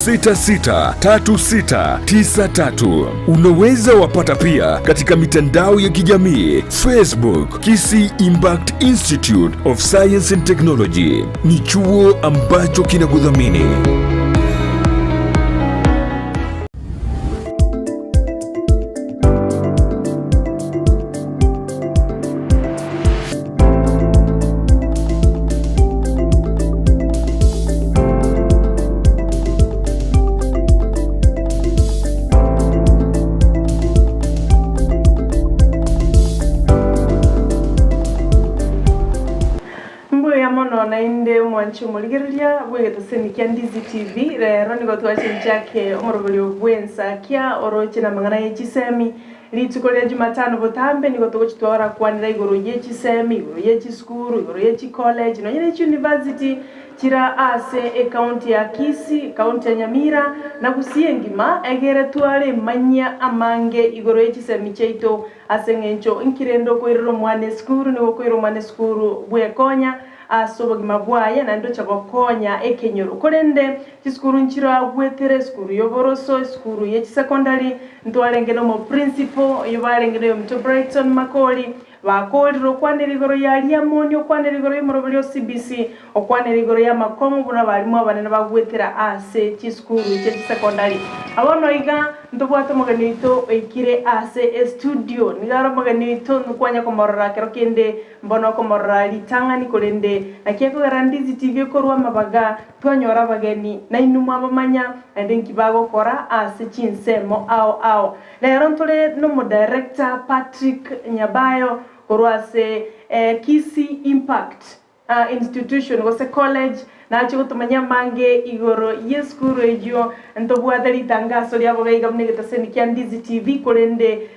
663693. Unaweza wapata pia katika mitandao ya kijamii Facebook, Kisii Impact Institute of Science and Technology. Ni chuo ambacho kinakudhamini. Mbuya mono naende omwanche omorigereria bw'egetoseni kia Ndizi TV. Rero nigo twachenchake omoroberio bw'ensakia oroche namang'ana ye chisemi. Rituko ria Jumatano botambe nigo togochi twarakwanera igoro ye chisemi, igoro ye chisukuru, igoro ye chicollege nonye ne chiuniversity chira ase ecounty ya Kisii, ecounty ya Nyamira na Gusii engima egere twaremanyia amange igoro ye chisemi chiaito ase eng'encho nki rende okoirera omwana esukuru nigo okoira omwana esukuru bwekonya ase obogima bwaye naende ocha gokonya ekenyoro. Korende chisukuru nchiragwetere esukuru y'oboroso, esukuru ye chisecondary, ntwarenge na omoprincipal oyio barenge na oyominto Brighton Makori, bakorire okwanera igoro ya Riamoni, okwanera igoro y'omoroberi o CBC, okwanera igoro y'amakong'u buna abalimu abanene bagwetera ase chisukuru chie chisecondary. Bono iga ntobwate omogeni oito oikire ase estudio, nigo are omogeni oito nkwanya komorora kero kende Mbono okomorora ritang'ani, korende naki ekogera Ndizi TV ekorwa amabaga, twanyora abageni, nainwe mwabamanya, naende nki bagokora ase chinsemo ao ao. Rero ntore nomodirector Patrick Nyabayo korwa ase Kisii Impact Institution gose College, nache gotomanyia amange igoro y'esukuru eyio. Ntobwate ritangaso riabo gaiga buna egetaseni kia Ndizi TV, korende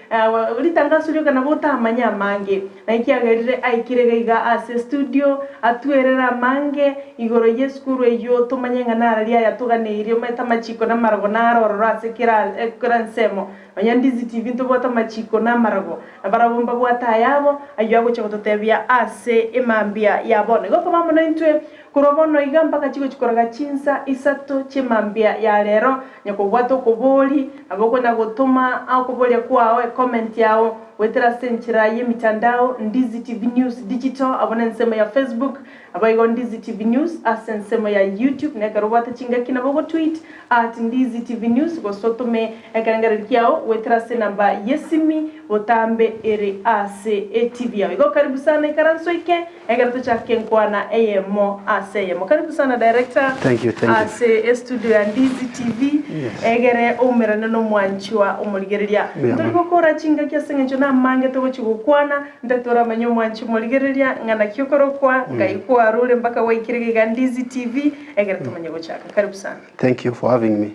ritangaso rioka nabo otamanye amange. Na ekiagerire aikire gaiga ase estudio atwerere amange igoro y'esukuru eyio tomanye ng'a narari aya toganeirie omanyete amachiko na amarago naro ororo ase kera kera ensemo. Nonya Ndizi TV ntobwate amachiko na amarago, na barabwo mbabwate ayabo, ayio agochia gototebia ase emambia ya bono. Igo koba amo naintwe korwa bono iga mpaka chigochia koraga chinsa isato chi'emambia ya rero, onye kobwate okobori, nabo okonya gotoma okoboria kwao, ecomment yao, goetera ase enchera y'emitandao, Ndizi TV News Digital, abwo nensemo ya Facebook, Naboigo Ndizi TV News ase ensemo ya YouTube, na ekero obwate chingaki nabo ogotweet at Ndizi TV News gose otome ekerengererio kiao goetera ase enamba y'esimi botambe ere ase eTV yao. Igo karibu sana ikaranso eke ekero tochake enkwana eyemo ase eyemo. Karibu sana director Thank you, thank you. ase estudio ya Ndizi TV Yes. egere oumerane nomwanchwa omorigereria. Mbuya Ntori mono. gokora chingaki ase eng'encho namange togochi gokwana Ntatoramanya omwanchi omorigereria ng'a naki okorokwa, ngai kwarure mpaka gwaikire iga Ndizi TV, ekero tomanye gochaka. Karibu sana. Thank you for having me.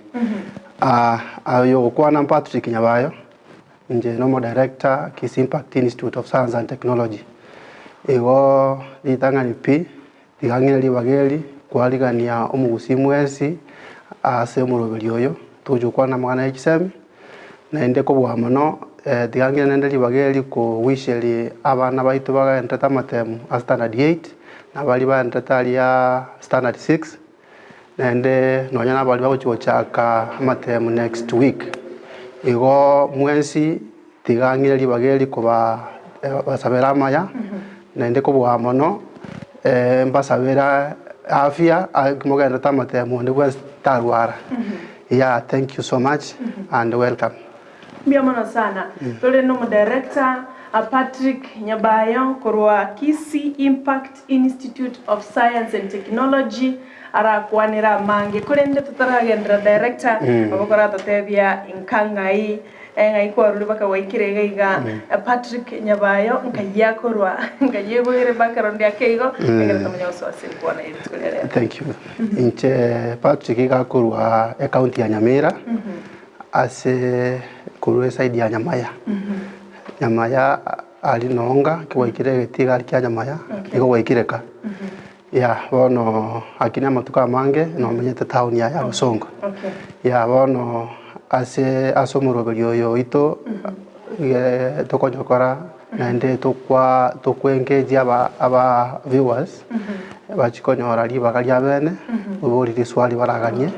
Ah, oyo ogokwana Patrick Nyabayo, inche nomo director Kisii Impact Institute of Science and Technology. Igo ritang'ani pi, tiga ng'ire ribaga eri kwarigania omogusii mwensi ase omoroberi oyo, togochi gokwana amang'ana ya chisemi, Naende kobua mono, tiga ng'ire naende ribaga eri kowisheria abana baito bagenderete amatemu a standard eight, na baria bagenderete aria standard six, naende nonya na baria bagochia gochaka amatemu next week. Igo mwensi tiga ng'ire ribaga eri koba basabera amaya, naende kobua mono mbasabera afya mogenderete amatemu onde bwensi tarwara. Yeah thank you so much and welcome. Mbuya mono sana. Tore nomodirector Patrick Nyabayo korwa Kisii Impact Institute of Science and Technology arakwanere amange. Korende totaragenderera director, nabo koratotebia inka ng'ai ng'ai kwarure mpaka gwaikire iga iga. Patrick Nyabayo nkai akorwa nkai aibogere background yake igo ekero tomanye gosoa ase enkwana ye rituko ria rero. Thank you. Inche Patrick iga akorwa ecounty ya Nyamira ase korwa eside ya Nyamaya. Nyamaya aria Nonga ekero gwaikire egetii iga aria kia Nyamaya nigo gwaikire ka. Yeah bono lakini amatuko amange nomenyete town aya ya Bosongo. Yeah bono ase ase omoroberi oyo oito tokonya gokora. Naende tokwa tokwengeji aba aba viewers bachie konyora ribaga ria bene oborie riswali baraganie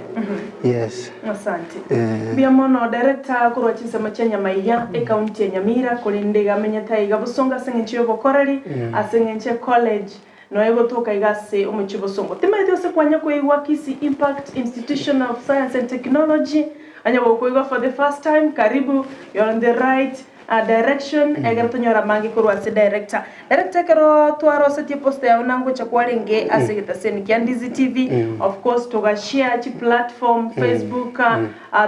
yes. Asante. Eh. Mbuya mono director korwa chinsemo chia Nyamaiya, ecounty ya Nyamira, korende iga amenyete aiga Bosongo ase eng'encho y'obokoreri, ase eng'encho ecollege noe egotoka iga ase omochie Bosongo. Timanyeti gose kwanya koigwa Kisii Impact Institution of Science and Technology, onye gokoigwa for the first time, karibu, you're on the right Direction, ekero tonyore amange korwa ase director. Director ekero twarosetie poster yao nangocha kwarenge ase egetaseni kia Ndizi TV, of course togashare chi platform, Facebook,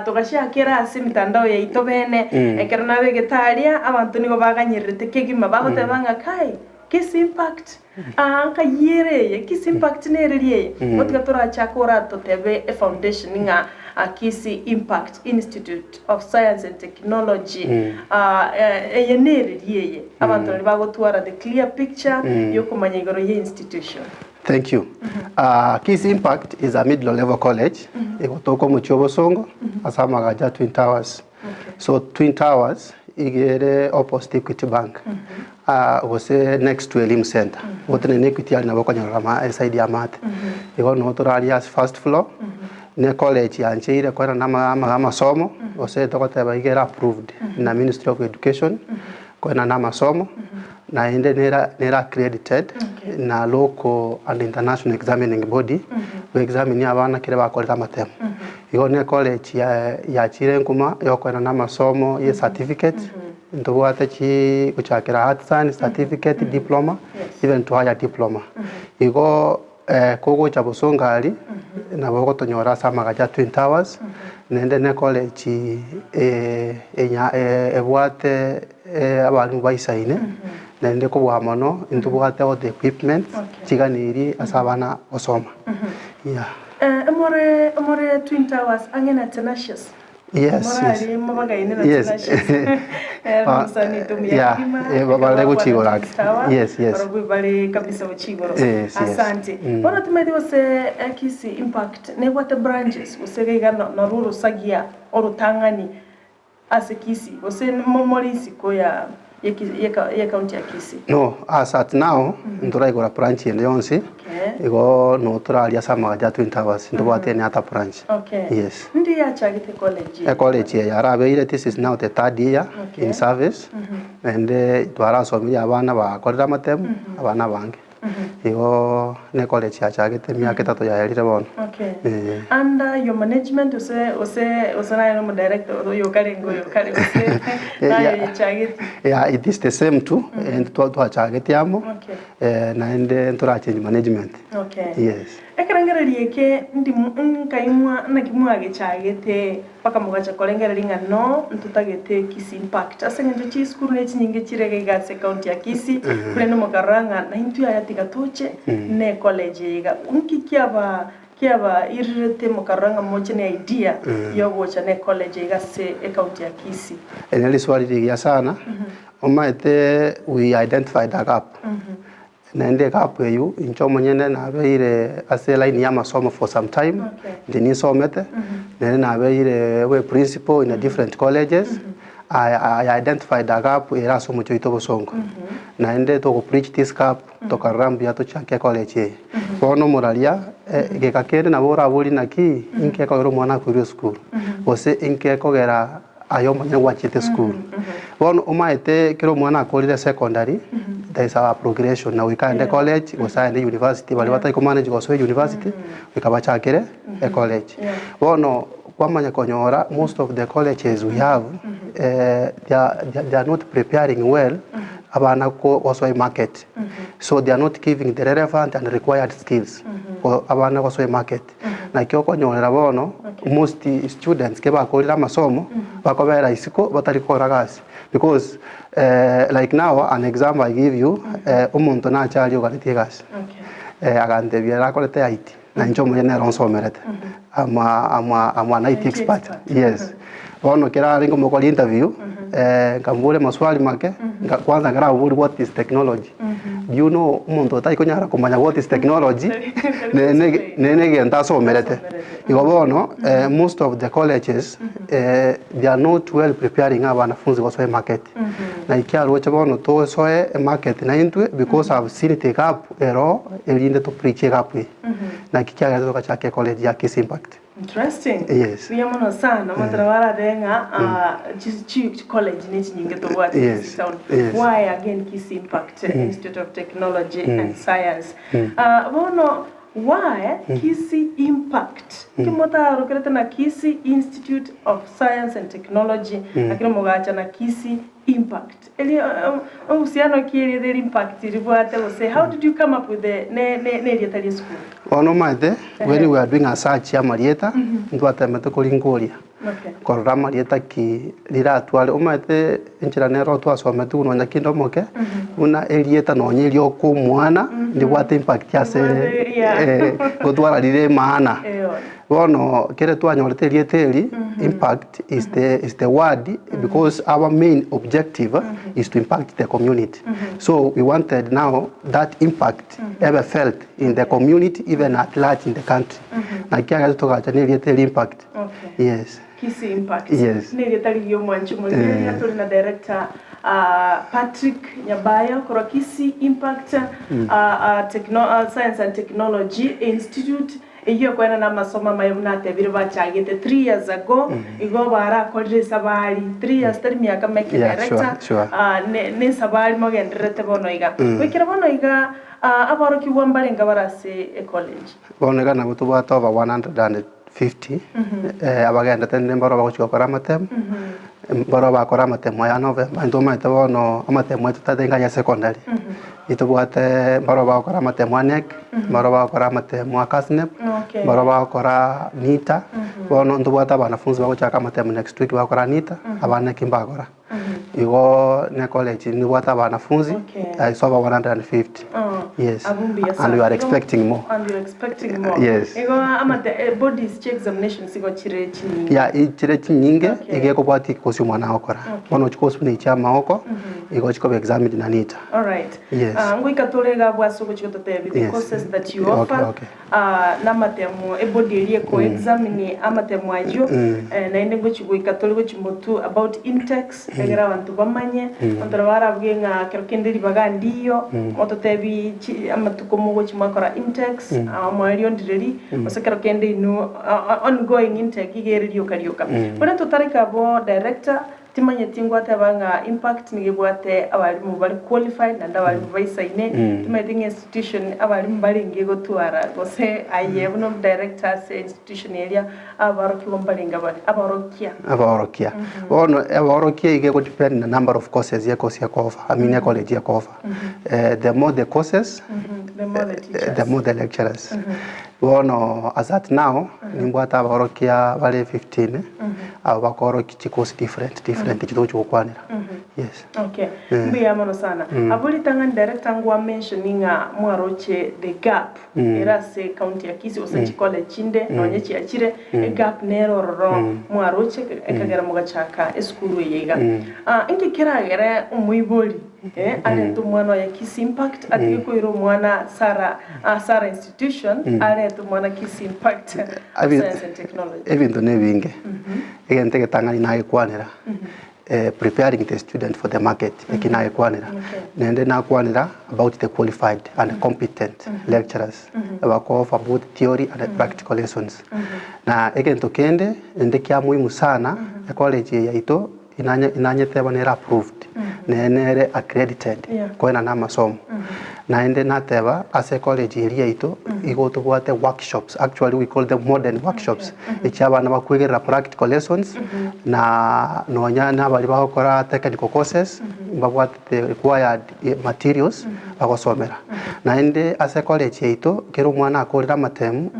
togashare kera ase emitandao yaito bene, ekero nabegete aria, abanto nigo baganyererete kegima bagoteba ng'a kai, Kisii Impact, aa nkai ere eye, Kisii Impact nereri eye? Gotiga torachake oratotebe efoundation ng'a Kisii Impact Institute of Science and Technology eye nereri eye? Abanto baria bagotwara the clear picture yokomanya igoro ye institution. Thank you. Kisii Impact is a middle level college egotoka omochie o Bosongo ase amagacho a Twin Towers. So Twin Towers iga ere opposite Equity Bank gose next to Elimu Centre. Gotenena Equity aria nabo okonyorora ama eside ya amate. Igo noo toraria ase first floor, ne college yancheire koenana ama ama amasomo gose togoteba iga ere approved na Ministry of Education koenana amasomo, naende nere nere accredited na local and international examining body, go examine abana ekere bakorire amatemo. Igo ne college yachire nkuma yokoenana amasomo ye certificate, ntobwate chi gochakera arts science certificate, diploma, even to higher diploma. Igo kogocha bosongo aria, nabo ogotonyora ase amagacho a Twin Towers, naende ne college enya ebwate abalimu baisaine, naende kobua mono ntobwate all the equipment chiganirie ase abana gosoma, yeah. More more Twin Towers ang'e na Tenacious. Yes, yes. Morari mobagaine na Yes. Tenacious. Ah, Mosani oito yeah, kegima, eh, ba- bare ekero gochia igoro bakwana ake. Twin Tower, Yes, yes. barabwo bare kabisa gochia igoro. Yes, yes. Asante. Bono timanyeti gose Kisii Impact nebwate branches gose iga iga norwo orosagia orotang'ani Ase Kisii, gose more isiko ya ye county ya Kisii? No, as at now ntoraigora branch ende yonsi, Okay. igo no toraria ase amagacho a Twin Towers, ntobwate any other branch. Okay. Yes. Ndi yachagete college eye? Ecollege eye yarabeire, this is now the third year Okay. in service, naende twarasomirie abana bakorire amatemu, abana abange. Igo ne college yachagete emiaka etato yaerire bono. Okay. Eh. Under your management gose gose gose naye nomo director oyo okarenge oyo kare gose naye oyechageti? Yeah, it is the same too, and twachagete amo, Okay. naende ntorachange management. Okay. Yes. Ekerengererio eke ndi nkaimwa naki mwagechagete Mpaka mogacha korengereria ng'a no ntotagete Kisii Impact ase eng'encho chisukuru ne chinyinge chire iga iga ase ecounty ya Kisii, korende mokarora ng'a naintwe yaya tiga toche ne ecollege eye iga. Nki kiaba kiaba irirete mokarora ng'a moche ne idea yogocha ne ecollege eye iga ase ecounty ya Kisii? Eri neriswali rigiya sana, omanyete we identified a gap. Naende egapu eyio, inche omonyene nabeire ase line y'amasomo for some time, inche ninsomete, naende nabeire obe principal in a different colleges, I I identified a gap ere ase omochie oito Bosongo. Naende togo preach this gap, tokarora mbuya tochake ecollege eye. Bono omoraria, egeka kende nabo oraborie naki, inki ekogera omwana akoirwa esukuru, gose inki ekogera aye omonyene gwachete esukuru. Bono omaete ekero omwana akorire secondary, there is a progression na goika aende college gose aende university, baria batari komanage gosoa university, goika bachakere ecollege. Bono kwamanya konyora most of the colleges we have, they are they are not preparing well abana gosoa emarket. So they are not giving the relevant and required skills abana gosoa emarket. Naki okonyorera bono most students ke bakorire amasomo bakobera isiko batari kora gasi because like now an example I give you omonto nache aria oganetie egasi agantebia nakorete IT na inche omonyene nere onsomerete I'm a I'm a I'm an IT expert yes bono ekero arenge komokora interview nkamoboria amaswali make kwanza nkaramoboria what is technology. Do you know omonto otari konyara komanya what is technology nere negento asomerete. Igo bono most of the colleges they are not well preparing abanafunzi gosoa emarket. Naki aroche bono tosoe emarket naintwe because I've seen it a gap ero erinde to preach egap eye. Naki kiagerete togachaka ecollege ya Kisii Impact. Interesting. Yes. Buya mono sana omonto nabo arabe ng'a ah, chi- chi chi college ne chinyinge tobwate Yes, Kisii town. yes. Why again Kisii Impact Institute of Technology and Science? Ah, bono why Kisii Impact? Ki motarokerete na Kisii Institute of Science and Technology lakini mogacha na Kisii Impact. Eri obohusiano ki erieta eri impact ribwate gose how did you come up with the ne ne ne erieta ria esukuru? Bono omanyete when we are doing a search ya amarieta ntwatemete koringoria Okay. korora amarieta ki riratware omanyete enchera nero twasometiwe nonya kinde omoke buna erieta nonya eria oko omwana ndibwate impact ase Ribwate, yeah. gotwara rire emaana. Eyo. Bono kere twanyorete erieta eri, impact is the, is the word because our main objective is to impact the community. So we wanted now that impact ebe felt in the community even at large in the country. Naki kiagera togacha na erieta eri impact. Okay. Yes. Kisii Impact. Yes. Nerieta rigiya omwanchi omorigereria tore na director ah, Patrick Nyabayo korwa Kisii Impact ah, ah, Techno, ah, Science and Technology Institute Eyio ekoenana amasomo amaya buna atebire bachagete 3 years ago igo barakorire esabari 3 years tari miaka meke Yeah, director sure, sure. ah, ne nesabari mogendererete bono iga goikera bono iga ah, aborokigwa mbarenge bare ase ecollege. Bono iga nabo tobwate over 150 eh, abagendete rende mbaro bagochia gokora amatemo, mbaro bakora amatemo aya November, intwe omanyete bono amatemo aito tari nka ya secondary. Ntobwate mbaro bagokora amatemo a KNEC, mbaro bagokora amatemo a KASNEB, Okay. mbaro bagokora NITA, bono ntobwate abanafunzi bagochaka amatemo next week bagokora NITA, aba KNEC mbakora. Igo ne college nibwate abanafunzi Okay. it's over 150. Oh, Yes. abwo mbuya And we sana. are expecting more. And we are expecting more. Yes. Igo amate eh, bodies chi examinations igo chire chinyinge. Yeah, chire chinyinge Okay. iga ekobwatia ekosi omwana agokora. Okay. Bono chikosi buna echi amagoko, igo chikoba examined na NITA. Alright. Yes. Ah, ngoika tore iga abwo ase ogochia gototebia the Yes. courses that you Okay, offer. okay. Ah, namatemo ebody eria eko examine amatemo ayio eh, naende ngochi goika tore gochi motu about intakes egere abanto bamanye abanto nabo barabuge ng'a kero kende ribaga ndiyo mototebi chi amatuko mogochi mwakora intakes ah, omoerio ndireri gose kero kende inwe ongoing intake iga ere rioka rioka. Bono totareka abwo director Timanyeti ngwateba ng'a impact nigo ebwate abalimu bare qualified naende abalimu baisaine, timanyeti ng'a institution abalimu barenge gotwara gose aye buna omodirector ase institution eria abarokigwa mbarenge abare aborokia. Aborokia. Bono aborokia iga ego depend na number of courses ye course ekofa, I mean ecollege ekofa. The more the courses, The more the teachers. the more the lecturers. Bono as at now, nimbwate abaorokia bare 15, abo bakorokia chikosi different different echio togochia gokwanera. Yes. Okay, mbuya mono sana. Abwo ritang'ani director ngwa mention ng'a mwaroche the gap ere ase county ya Kisii gose chicollege chinde nonye chiachire, egap nere ororo mwaroche ekagera mogachaka esukuru eye iga. Ah, inki keragere omoibori Eh, arente omwana oye Kisii Impact atige koira omwana Sarah, ah, Sarah Institution arente omwana Kisii Impact Abi- Science and Technology. Ebinto nebinge. Egento egetang'ani nagekwanera, eh, preparing the student for the market, eki nagekwanera. Okay. Naende nakwanera about the qualified and competent lecturers, bako offer both theory and practical lessons. Na egento kende, naende kia muhimu sana, ecollege eye yaito, Inanye inanyeteba nere approved, nere nere accredited Yeah. koenana amasomo. Naende nateba ase ecollege eria yaito igo tobwate workshops, actually we call them modern workshops, echia abana bakwegerera practical lessons na nonya na baria bagokora technical courses mbabwate the required materials bagosomera. Naende ase ecollege yaito kera omwana akorire amatemu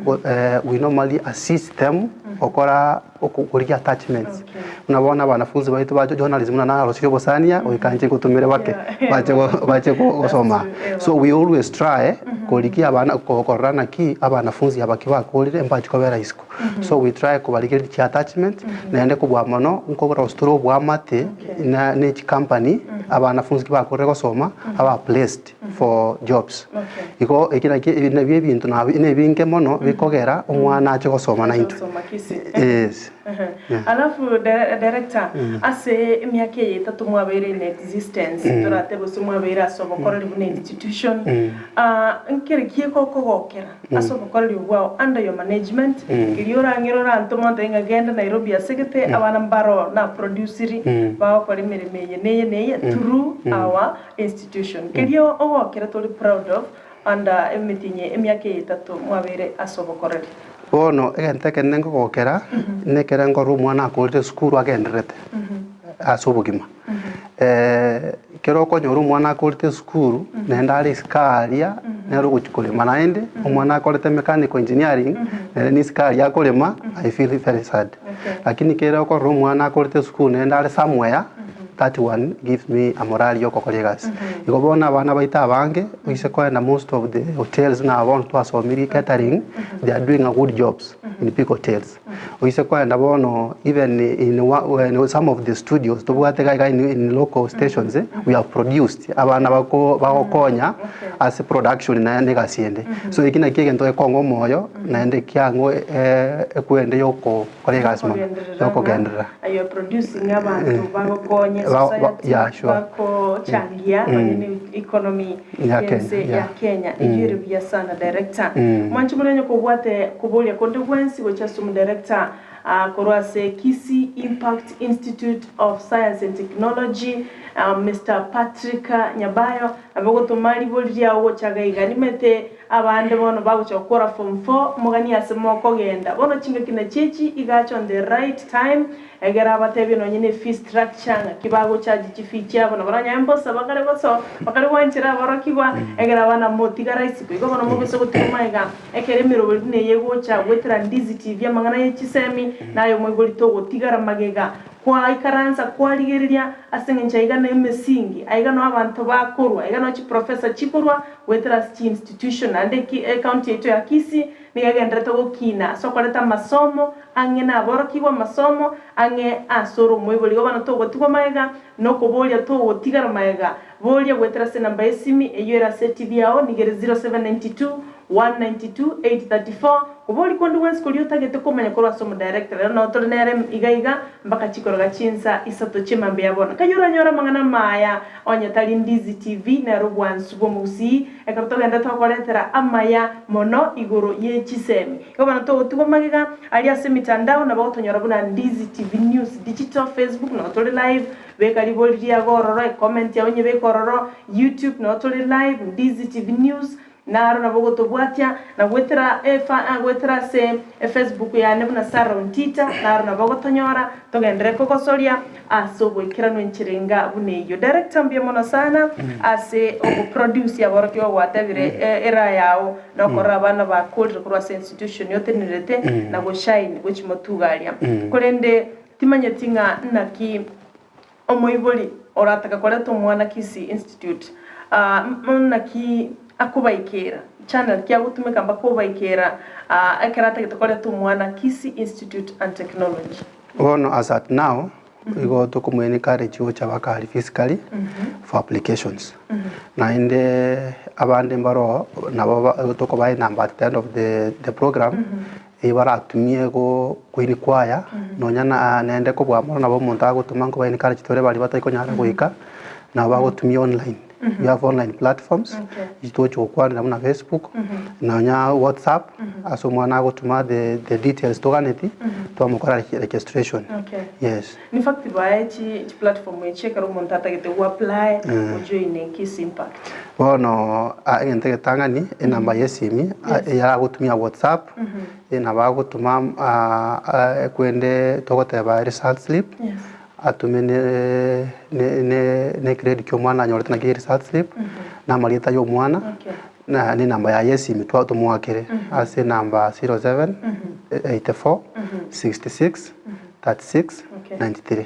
we normally assist them gokora Okorigia attachments. Buna bono abanafunzi baito ba journalism buna narosirie obosania goika inche ngotumire bake bache bache gosoma. So we always try korigia abana korora naki abanafunzi aba ki bakorire mbachi kobera isiko. So we try kobarigereria chi attachment naende kobua mono nkorosia tore oboamate na ne chicompany abanafunzi ki bakorire gosoma aba placed for jobs. Igo eki naki nabio ebinto nabio nebinge mono bikogera omwana ache gosoma naintwe. Yes. Alafu director, ase emiaka eye etato mwabeire in existence, toratebe gose mwabeire ase obokoreri buna institution, nkere ki egokogokera ase obokoreri obwo bwao under your management, keria orang'ire orantome ontebie ng'a genda Nairobi ase gete abana mbaro na produciri bagokora emeremo eye neye neye through our institution. Keria ogokera tori proud of under emetienyi emiaka eye etato mwabeire ase obokoreri. Bono egento ekenene nkogokera, nekere nkorora omwana akorire esukuru agendererete ase obogima. Ekero okonyora omwana akorete esukuru, naende are isiko aria, nere ogochia korema naende, omwana akorete mechanical engineering, nere na isiko aria akorema, I feel very sad. Lakini kere okorora omwana akorete esukuru naende are somewhere, that one gives me a morale ya ogokora egasi. Igo bono abana baito abange, oise koenda most of the hotels buna bono twasomirie catering, they are doing a good jobs in big hotels. Oise koenda bono even in in some of the studios tobwate iga iga in local stations we have produced abana bako bagokonya ase production naende egasi ende. So eki nakio egento gekong'a omoyo naende kiang'o ekwende ya okokora egasi mono, Kogenderera ya okogenderera. ng'a you are producing abanto bagokonya Ba- ba- esociety, yeah, sure. bagochangia nonye ne economy Ya Kenya, y'ense ya yeah. Kenya. Eyio ere buya sana director. Mwanche mono onye kobwate koboria konde gwensi gochia ase omodirector ah, korwa ase Kisii Impact Institute of Science and Technology ah, Mister Patrick Nyabayo, nabo ogotoma ribori riao gocha iga iga. Nimete Abande bono bagocha gokora form four, moganie ase mokogenda. Bono chingaki nachio echi igacha on the right time, egere abatebie nonye ne fee structure ng'aki bagocharge chifee chiabo nabo nonye mbosa bakare goso bakare gwanchera aborokigwa egere abana motigara isiko. Igo bono mobisa gotiga magega ekero emeroberi buna eye egocha goetera Ndizi TV amang'ana ye chisemi naye omoibori togotigara magega. Kwaikaransa kwarigereria ase eng'encho aiga nemesingi, aiga noo abanto bakorwa, aiga noo chiprofessor chikorwa goetera ase chiinstitution naende eki ecounty yaito ya Kisii nigo egendererete gokina ase okoreta amasomo ang'e na aborokigwa amasomo ang'e ase ore omoibori. Igo bono togotigwa magega na okoboria togotigara magega boria goetera ase enamba y'esimi eyio ere ase etv yao nigo ere 0792 192 834 Koboria konde gwensi koria otagete komanya korwa ase omodirector, rero nao tore nere iga iga mpaka chikoroga chinsa isato chi'emambia ya bono. Kayio oranyore amang'ana amaya onye tari Ndizi TV nere obwansu bw'omogusii ekero togende tokoretera amaya mono igoro ye chisemi. Igo bono togotigwa magega aria ase emitandao nabo ogotonyora buna Ndizi TV News Digital Facebook nao tore live beka ribori riago ororo ecomment yao nyebeke ororo YouTube nao tore live Ndizi TV News Naro nabo ogotobwatia na goetera efa goetera ase efacebook yane buna Sarah Ontita, naro nabo ogotonyora togenderere kogosoria ase oboikeranu enchera enga buna eyio. Director mbuya mono sana ase ogoproduce aborokigwa gwatebire era yao na okorora abana bakorire korwa ase institution otenenerete na goshine gochia motuga aria. Korende timanyeti ng'a naki Omoibori orataka koreta omwana Kisii Institute naki akobaikera? Channel ki agotumeka mpaka obaikera ekero atagete koreta omwana Kisii Institute and Technology? Bono as at now igo tokomo encourage gocha bakari physically for applications naende abande mbaroo nabo tokobaha enamba at the end of the program Eyio baratumie go inquire nonya na naende kobua mono nabo omonto agotoma nkoba encourage tore baria batari konyara goika, nabo bagotumia online. We have online platforms, echio togochia gokwanera buna Facebook, nonya WhatsApp, ase omwana agotoma the the details toganeti, twamokora registration. Yes. In fact bae chi platform echi ekero omonto atagete go apply ojoine Kiss Impact. Bono egento egetang'ani enamba ya esimi eyaragotumia WhatsApp nabo agotoma ekwende togoteba result slip atume ne egrade ki omwana anyorete naki result slip na amarieta ya omwana na enamba yaye ya esimi tomoakere ase enamba 07 84 66 36 93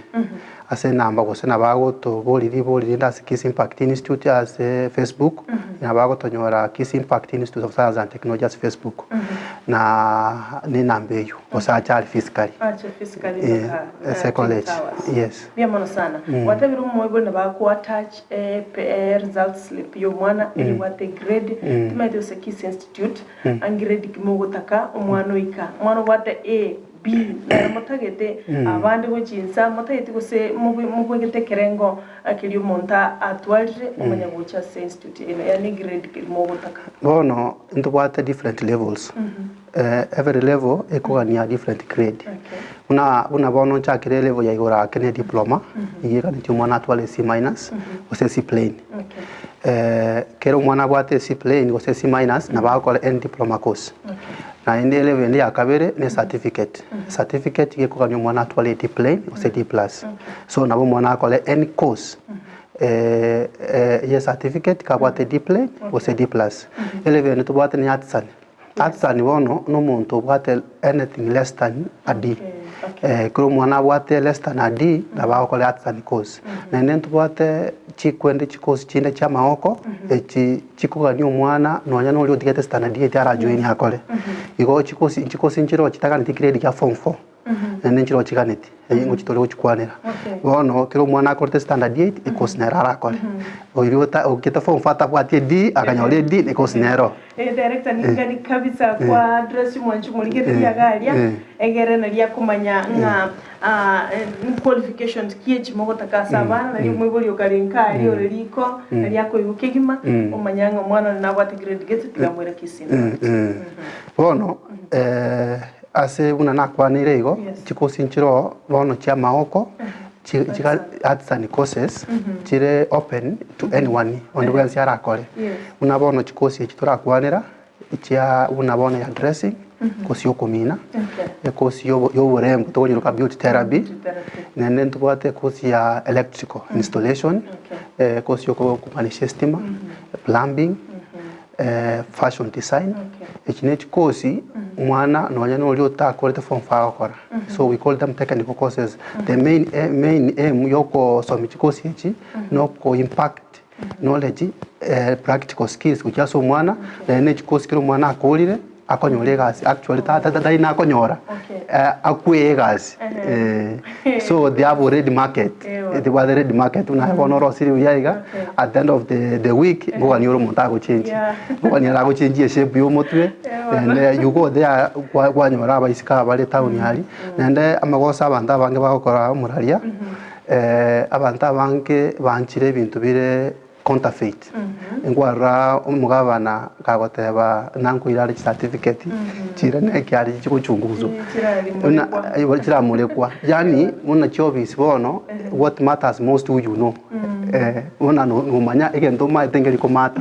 Ase enamba gose nabo agotoboria ribori rinde ase Kisii Impact Institute ase Facebook, nabo agotonyora Kisii Impact Institute of Science and Technology ase Facebook, na nenamba eyio gose ache are physically Ache physically eh, mpaka ase Twin college Towers. yes. Mbuya mono sana. Gwatebire omoibori nabo akoattach results slip ya omwana eri ebwate egrade, timanyeti gose Kisii Institute, angrade ki mogotaka omwana oika. Omwana obwate A. B nere motagete abande gochia insa motageti gose mobe mobegete ekerengo keria omonto atwarire omanya gocha ase institute yaino yaani egrade keria mogotaka. Bono ntobwate different levels, every level ekogania different grade. Buna buna bono nchakire elevel ya igoro ake ne diploma, eyio eganetie omwana atware C minus gose C plain. Kera omwana abwate C plain gose C minus nabo agokora any diploma course. Naende elevel ende ya kabere ne certificate, certificate iga ekogania omwana atware D plain gose D plus. So nabo omwana akore any course ye certificate kabwate D plain gose D plus. Elevel ende tobwate ne artisan, artisan bono na omonto obwate anything less than a D. Ekero omwana abwate less than a D nabo agokora artisan course. Naende ntobwate chikwende chikosi chinde chia amagoko echi chikogania omwana nonya na oria otigete standard eight arajoinie akore. Igo chikosi chikosi nchire chitaganeti grade kia form four naende nchire ochiganeti eywo ngochi tore gochikwanera. Bono ekero omwana akorete standard eight ekosi nere arakore. Oria ota okete form four atabwati e D akanyora e D ekosi nero. Eh, director ningani kabisa kwa address mwanchi morigereria iga aria egere naria akomanya ng'a ah, eh, qualifications ki echi mogotaka ase abana naria omoibori okare nka aria ore riko naria akoigwa kegima omanya ng'a omwana one nabwate grade gete tiga moire Kisii University. Bono ase buna nakwanire igo, Yes. chikosi nchiroo bono chia amaoko chi- chiga arts and courses chire open to anyone onde bwensi arakore. Yes. Buna bono chikosi echi torakwanera, chia buna bono ya dressing, ekosi ya okomina, Okay. ekosi ya obo- ya oborembo tokonyeroka beauty therapy, Beauty therapy. naende ntobwate ekosi ya electrical installation, Okay. ekosi ya okomanisha estima, plumbing, fashion design, echi ne chikosi omwana nonya na oria otakorete form four agokora, so we call them technical courses. The main main aim ya okosomia chikosi echi, na oko impact knowledge practical skills gochia ase omwana, naende ne chikosi kera omwana akorire, akonyora egasi actually tari nakonyora akwee egasi so they have already market tebwate ready market buna aye bono orosirie buya iga at the end of the week nkogania ore omonto agochenjia nkogania aragochenjie eshape ya omotwe naende you go there kwanyora abaiseke aba bare etown aria naende amagoso abanto abange bagokora omoraria abanto abange banchire ebinto bire counterfeit. Nkwarora omogabana kagoteba nankoira are chicertificate chire na ekiaria chigochunguzwa buna chiramorekwa yaani buna chiofisi bono what matters most who you know buna nomanya egento omaete nkeri komata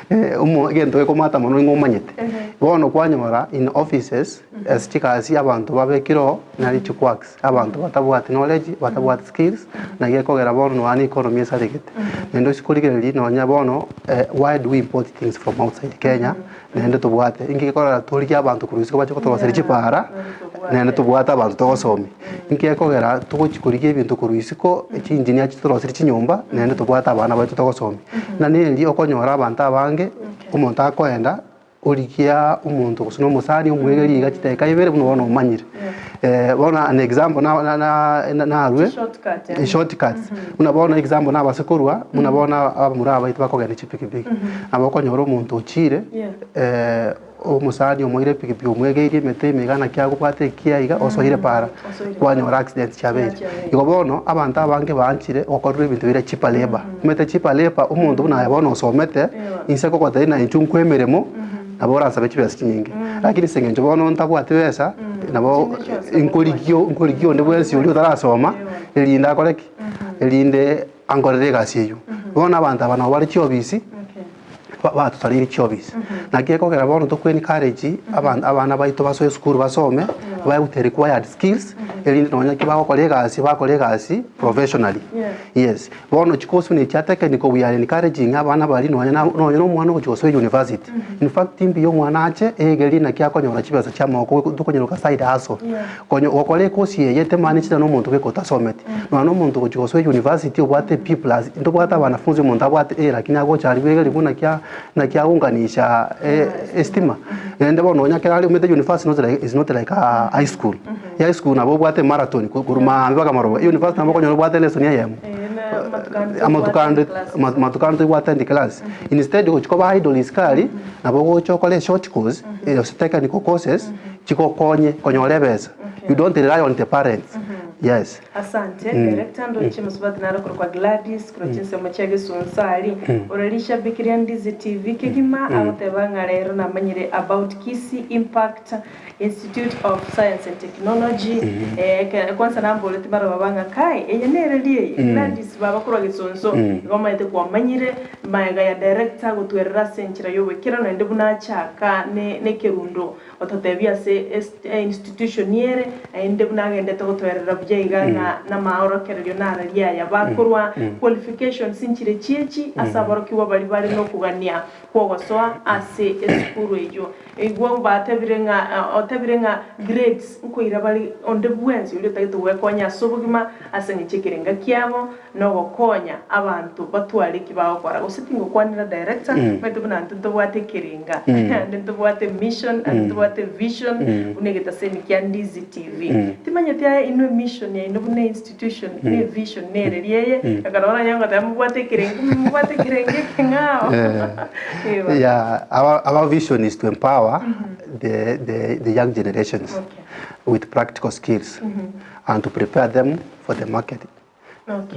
egento gekomata mono nigo omanyete. Bono kwanyora in offices ase chigasi abanto babekire oo nari chiquarks. Abanto batabwati knowledge, batabwati skills, naki ekogera bono nonya na economy esaregete. Naende ase korigereria nonya bono why do we import things from outside Kenya naende tobwate, inki gekorora torigie abanto korwa isiko bache kotoroseria chipara naende tobwate abanto togosomia. Inki gekogera togochi korigia ebinto korwa isiko chi engineer chitoroserie chinyomba naende tobwate abana baito togosomia. Buna neri okonyora abanto abange, omonto akoenda. Origia omonto gose na omosani omwegeri iga chidakika ibere buna bono omanyire. Bono an example narue shortcuts buna bono example nabase korwa buna bono abamura aba baito bakogenda chipikipiki. Nabo okonyora omonto ochire omosani omoire epikipiki omwegeirie emete ime iga naki agobwate ekiya iga osoire para kwanyora accident chiabeire. Igo bono abanto abange baanchire gokorerwa ebinto biria cheaper labour. Omanyete cheaper labour omonto buna aye bono osomete. Inse ngogotebia ng'a inchuo nkwe emeremo, nabo oransabe chibesa chinyinge. Lakini ase eng'encho bono ntabwati besa, nabo nkorigia nkorigia onde bwensi oria otarasoma, erinde akore ki? Erinde ankorere egasi eywo. Bono abanto aba nabo bare chiofisi, batosareire chiofisi. Naki ekogera bono tokwe encourage abana baito basoe esukuru basome, babe the required skills, erinde nonya ki bagokora egasi, bakore egasi professionally. Yes. Bono chikosi buna echi technical we are encouraging abana baria nonya na nonya na omwana ogochia gosoa university. In fact mbuya omwana ache egerie naki akonyora chibesa chia amagoko tokonyeroka side hustle. Konye gokora ekosi eye temaanichi na omonto geka otasometi. Nonya na omonto ogochia gosoa university obwate B plus, ntobwate abanafunzi omonto abwate A lakini agocha aria bwegeri buna naki naki agounganisha estima. Naende bono nonya ekero are omanyete university not like is not like high school. High school nabo obwate emarathon korwa maambia mpaka maroba, university nabo okonyora obwate elesson eyemo, amatuko ande amatuko ande toibwate endi class. Instead gochia koba idle isiko aria, nabo ogocha okore eshort course, gose technical courses, chigokonye konyora ebesa. You don't rely on the parents. Yes. Asante director ndoche mosubati naro korokwa Gladys korwa chinsemo chia Gesunsa aria ore rishabiki ria Ndizi TV kegima agoteba ng'a rero namanyire about Kisii Impact Institute of Science and Technology eh, kwanza namboreti barababa ng'a kai eye nere rieye Gladys baba korwa Gesonso igo omanyete kwamanyire maega ya director gotwerera ase enchera ya obokera naende buna achaka ne nekerundo Ototebie ase institution ere, naende buna agendete gotoerera buya iga ng'a namaorokererio nararia aya bakorwa qualifications nchire chiachi ase aborokigwa baria bare nokogania kw'ogosoa ase esukuru eyio. Igwa batebire ng'a otebire ng'a grades nkoira bare onde bwensi oria otagete gwekonya ase obogima ase eng'encho ekerenga kiabo nogokonya abanto batware eki bagokora. Gose tingokwanera director, omanyete buna intwe ntobwate ekerenga, naende ntobwate mission, naende ntobwate vision buna egetaseni kia Ndizi TV. Timanyeti aye inwe mission yaino buna institution ne vision nereri eye, ekero oranyare goteba mobwate ekerenga, mobwate ekerenga ekeng'ao. Eeh. Yeah, our vision is to empower the young generations with practical skills and to prepare them for the market.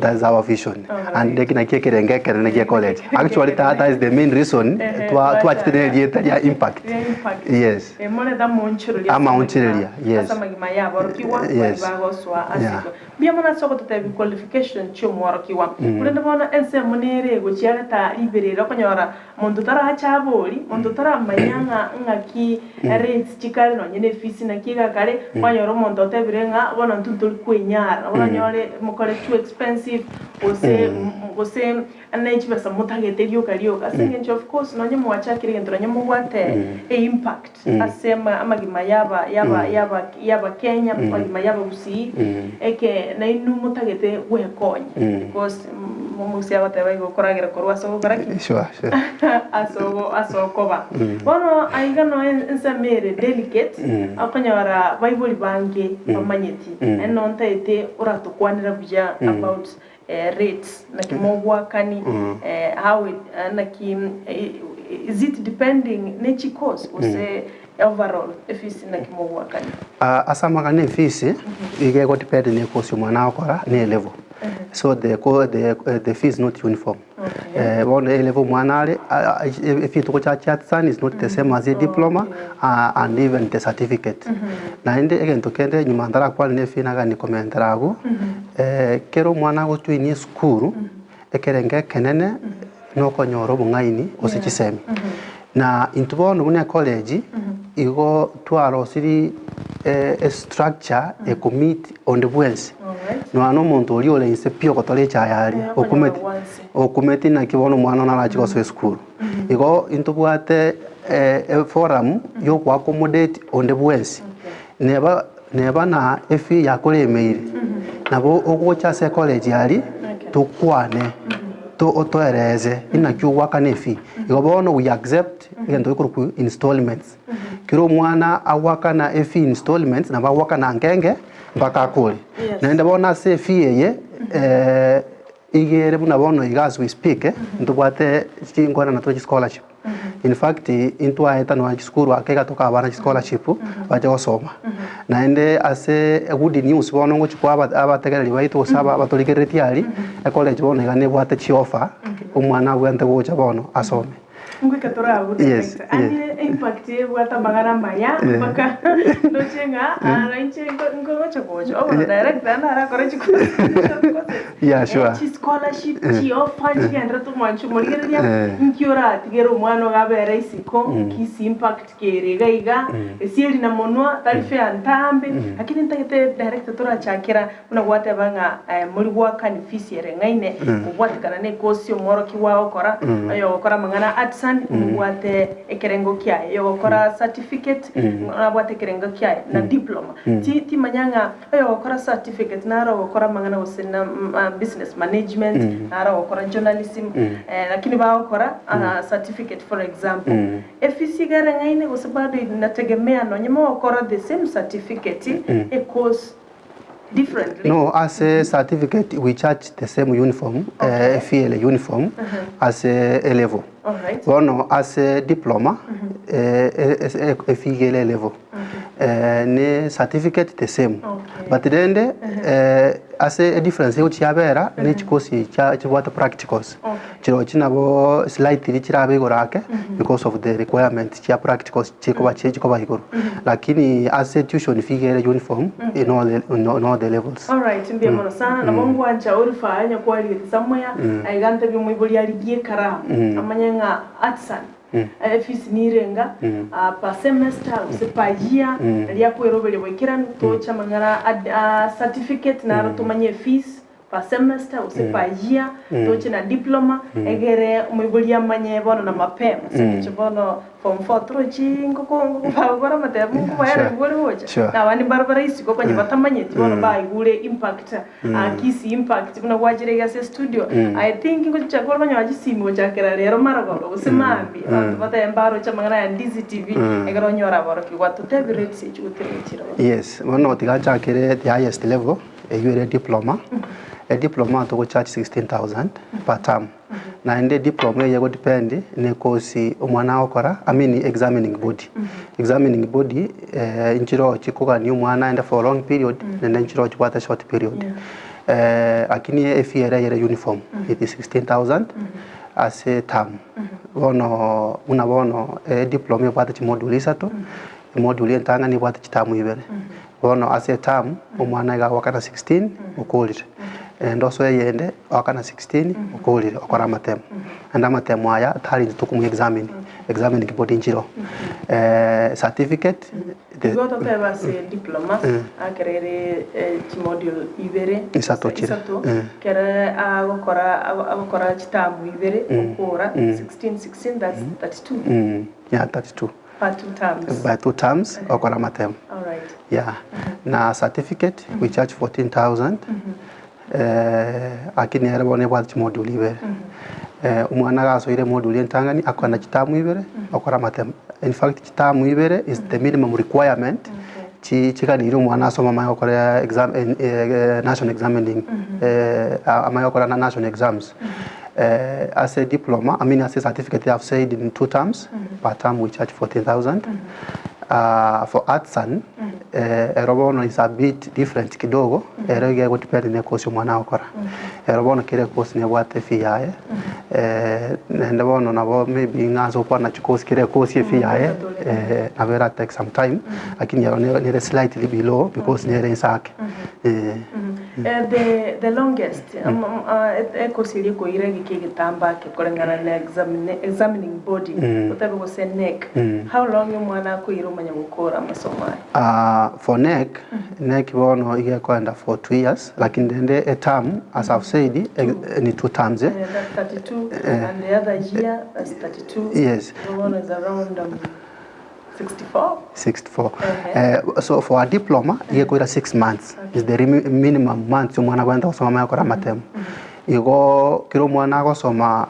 That is our vision. And eki nakio ekerengo ekenene gia college. Actually that, that is the main reason twa twachete na erieta ria impact. Ria impact. Yes. Eh, morete amaonchoreria ase Amaonchoreria, amagima- yes. ase amagima ya aborokigwa Yes. bari bagosoa ase Yeah. igoro. Mbuya mono ase ogototebia qualification chi'omworokigwa. Korende bono ensemo nere egochiareta riberera okonyora Monto tarache abori, monto taramanya ng'a ng'aki rates chikare nonye na efisi naki egakare, kwanyora omonto otebire ng'a bono intwe ntori kwenyara, nabo oranyore mokore too expensive gose gose ne chibesa motagete rioka rioka ase eng'encho of course nonye mwachakire egento nonye mobwate e impact ase ama amagima yaba yaba yaba yabakenya amagima yabagusii eke nainwe motagete gwekonya because Omogusi agoteba igo okoragera korwa ase ogokora ki? Sure, sure. Ase ogo ase okoba. Bono aiga noe ensemo ere delicate, okonyora baibori bange bamanyeti, naende noo ntaete oratokwanera buya about rates, naki mogwakani, how it naki is it depending ne chicourse gose overall efees naki mogwakani? Ase amang'ana efees, iga ego depend ne ecourse omwana agokora ne elevel. So the co the the fee is not uniform. Okay. Bono elevel omwana are, efee togochacha artisan is not the same as a diploma and even the certificate. Naende egento kende nyuma ntarakwane na efee nagani komentera abwo, kero omwana agojoinia esukuru, ekerengo ekenene nokonyora obong'aini gose chisemi. Na intwe bono buna ecollege, igo twarosirie estructure ekomeet onde bwensi. Nonya na omonto oria ore inse pi ogotora echaye aria, okumeti okumeti naki bono omwana one arache gosoa esukuru. Igo intobwate eforum ya okoaccommodate onde bwensi. Neba neba na efee yakoremeire, nabo ogocha ase ecollege aria, tokwane, otoerese inaki ogoakana efee. Igo bono we accept egento gekorokwa installments. Kera omwana agoakana efee installments, nabo agoakana nkenge mpaka akore. Naende bono ase efee eye, iga ere buna bono iga as we speak, ntobwate chinkwana natwo chischolarship. In fact, intwaeta nonya chisukuru ake iga tokaa abana chischolarship bache gosoma. Naende ase egood news bono ngochia koa abategereri baito gose abatorigereretie aria, ecollege bono iga nebwate chioffer, omwana abwenerete gocha bono asome. Ngoika tore abwo Yes, director. Ande impact ebwate amang'ana amaya mpaka ndoche ng'a ara inche ngocha gocha. Obono director narakore chikosi Yeah, sure. Chi scholarship, chi offer nchigenderete omwancho omorigereria nki oratigere omwana ogo abere isiko, Kisii impact kere iga iga, esieri na monwa, tari fair ntambe, lakini ntagete director torachakera buna gwateba ng'a mori goakani fees ere eng'aine, kobwatekana na ecourse omworokigwa agokora, oyogokora amang'ana artisan, mobwate ekerengo kiaye, oyogokora certificate, nabwate ekerengo kiaye, na diploma. Ti timanya ng'a Oyogokora certificate naro ogokora amang'ana gose na business management, naro ogokora journalism, lakini bagokora certificate for example. Efisi iga ereng'aine gose bado inategemea nonye mogokora the same certificate e course differently. No, ase certificate we charge the same uniform, efee ere uniform ase A level. Alright. Bono ase diploma, efee iga ere A level. Ne certificate the same. Okay. But rende ase edifference egochia yabera ne chikosi chia chibwate practicals. Okay. Chirochio nabo slightly chirabe igoro ake because of the requirement chia practicals chikoba chikoba igoro. Lakini ase tuition fee iga ere uniform in all the in all the levels. Alright, mbuya mono sana. Nabo ngwancha orifaa onye kwarigete somewhere, aiga ntebie omoibori arigie ekaramu, amanye ng'a Atsan, efees nirenga, per semester gose per year, riria akweroberia boikeranu, toche amang'ana a certificate naro tomanye efees per semester gose per year, toche na diploma, egere omoibori amanye bono na mapema, ase eng'encho bono form four torochi ngoko ngokobagokora amatemo nkobaera igoro gocha, na abande mbaro bare isiko konya batamanyeti bono baigure impact Kisii Impact buna gwachire iga ase estudio, I think ngochicha kore banyora chisimi gochakera rero marogoba gose maambia, abanto batebe mbaroche amang'ana aya Ndizi TV, ekero onyore aborokigwa totebie rates echi gotenena chire bono. Yes, bono tiga nchakere the highest level, eywo ere diploma, ediploma togocharge 16,000 per term. Naende diploma eye egodepend ne course omwana agokora, I mean examining body. Examining body nchiroo chikogania omwana aende for long period naende nchiroo chibwate short period. Lakini efee ere eyere uniform it is 16,000 ase term. Bono buna bono ediploma ebwate chimodule isato, emodule entang'ani ebwate chiterm ibere. Bono ase eterm omwana iga agoakana 16 okorire, naende osoe eyende oakana 16 okorire okore amatemo. Naende amatemo aya tari intwe tokomo examine, examining body nchiroo. Certificate the Igo totebe ase diploma ekero ere chimodule ibere Isato chire, isato ekere agokora agokora chiterm ibere okora 16 16 that's 32. Yeah 32. Per two terms. By two terms okora amatemo. Alright. Yeah. Na certificate we charge 14,000 lakini ere bono ebwate chimodule ibere. Omwana gasoire emodule entang'ani akogenda chiterm ibere okora amatemo. In fact chiterm ibere is the minimum requirement chi chiganirie omwana asome amanye gokora exam national examining amanye gokora national exams. Ase diploma, I mean ase certificate I have said in two terms, per term we charge 14,000. For Artisan, ero bono is a bit different kidogo, ero iga ego depend na ecourse omwana agokora. Ero bono kera ecourse nebwate efee yaye, naende bono nabo maybe ng'a ase gokwana chicourse kera ecourse efee yaye, nabo era take some time, lakini ero nere slightly below because nere inse ake. The the longest ekosi eria ekoira egeka egetambe ake koreng'ana na examine examining body otabe gose KNEC how long omwana akoira omanya gokora amasomo aya? For KNEC, KNEC bono iga ekoenda for 2 years lakini rende e term as I've said ni two terms eh. That 32 and the other year that's 32. Yes. So bono is around 64. 64. So for a diploma iga ekoira 6 months is the minimum months omwana agwenerete gosoma amanye gokora amatemo. Igo kera omwana agosoma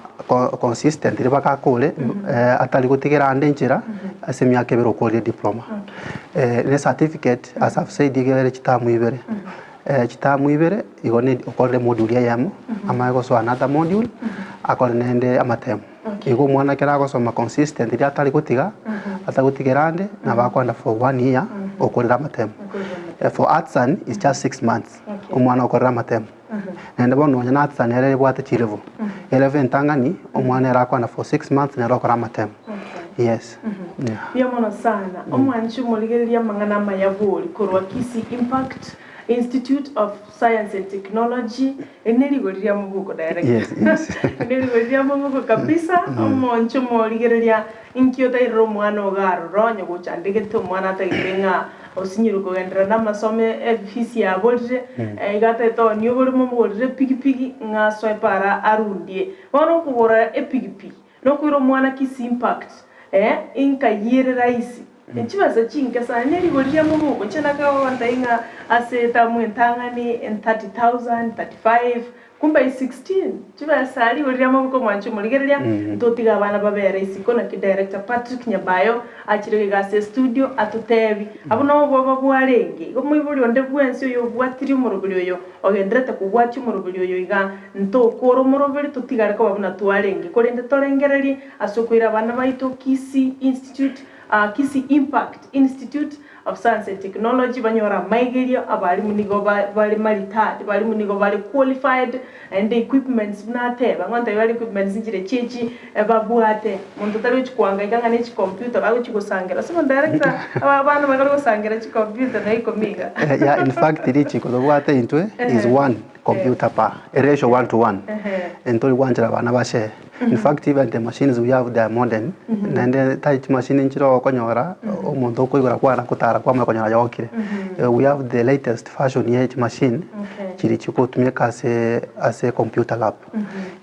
consistently mpaka akore atari gotigera ande enchera ase emiaka ebere okorire diploma. Ne certificate as I've said iga ere chiterm ibere. Chiterm ibere igo ne okorire module eyemo amanye gosoa another module akore naende amatemo. Igo omwana ekero agosoma consistently atari gotiga atagotigera ande nabo akoenda for one year okorire amatemo. For Artisan is just 6 months omwana okorire amatemo. Naende bono nonya na Artisan ere ebwate chilevel. Elevel entang'ani omwana ere akoenda for 6 months nere okora amatemo. Yes. Yeah. Mbuya mono sana omwanchi omorigereria amang'ana amaya bori korwa Kisii Impact Institute of Science and Technology eri nerigori ria mobuko director. Yes. Nerigori ria mobuko kabisa omonche omorigereria inki otairire omwana ogo aroro onye gochandegete omwana atagete ng'a osinyire kogenderera na amasomo efees yaborire iga atagete oonie oborimo omogorere epikipiki ng'a asoe para arundie. Bono okogora epikipiki nokoira omwana Kisii Impact inkayire rahisi chibesa chinke sana nerigori ria mobuko inche nakagogontebia ng'a ase etamu entang'ani 30,000 35 kumbe 16 chibesa rigori ria mobuko mwanche omorigereria ntotiga abana babere isiko naki director Patrick Nyabayo achire iga ase estudio atotebi abwo nabo oboba bwarenge igo moibori onde bwensi oyo obwatirie omoroberi oyo ogenderete kobwatia omoroberi oyo iga ntokora omoroberi totigare koba buna twarenge korende torengererie ase okoira abana baito Kisii Institute. Kisii Impact Institute of Science and Technology banyore amaigerio, abalimu nigo bare maritadi, abalimu nigo bare qualified, naende equipments buna ateba, ng'a ntobe bare equipments nchire chiechi babwate, monto tari gochi koangaika ng'a ne chicomputer bagochi gosangera, ase director abana bakare gosangera chicomputer na ikomi iga. Yeah, in fact richiko tobwate intwe is one computer per, a ratio one to one, ntori gwanchera abana bashare. In fact even the machines we have they are modern, naende tari chimashini nchire okonyora omonto okoigora kwana gotara kwamanya konyora yokire. We have the latest fashion ye chimashini chiria chigotumeka ase ase computer lab,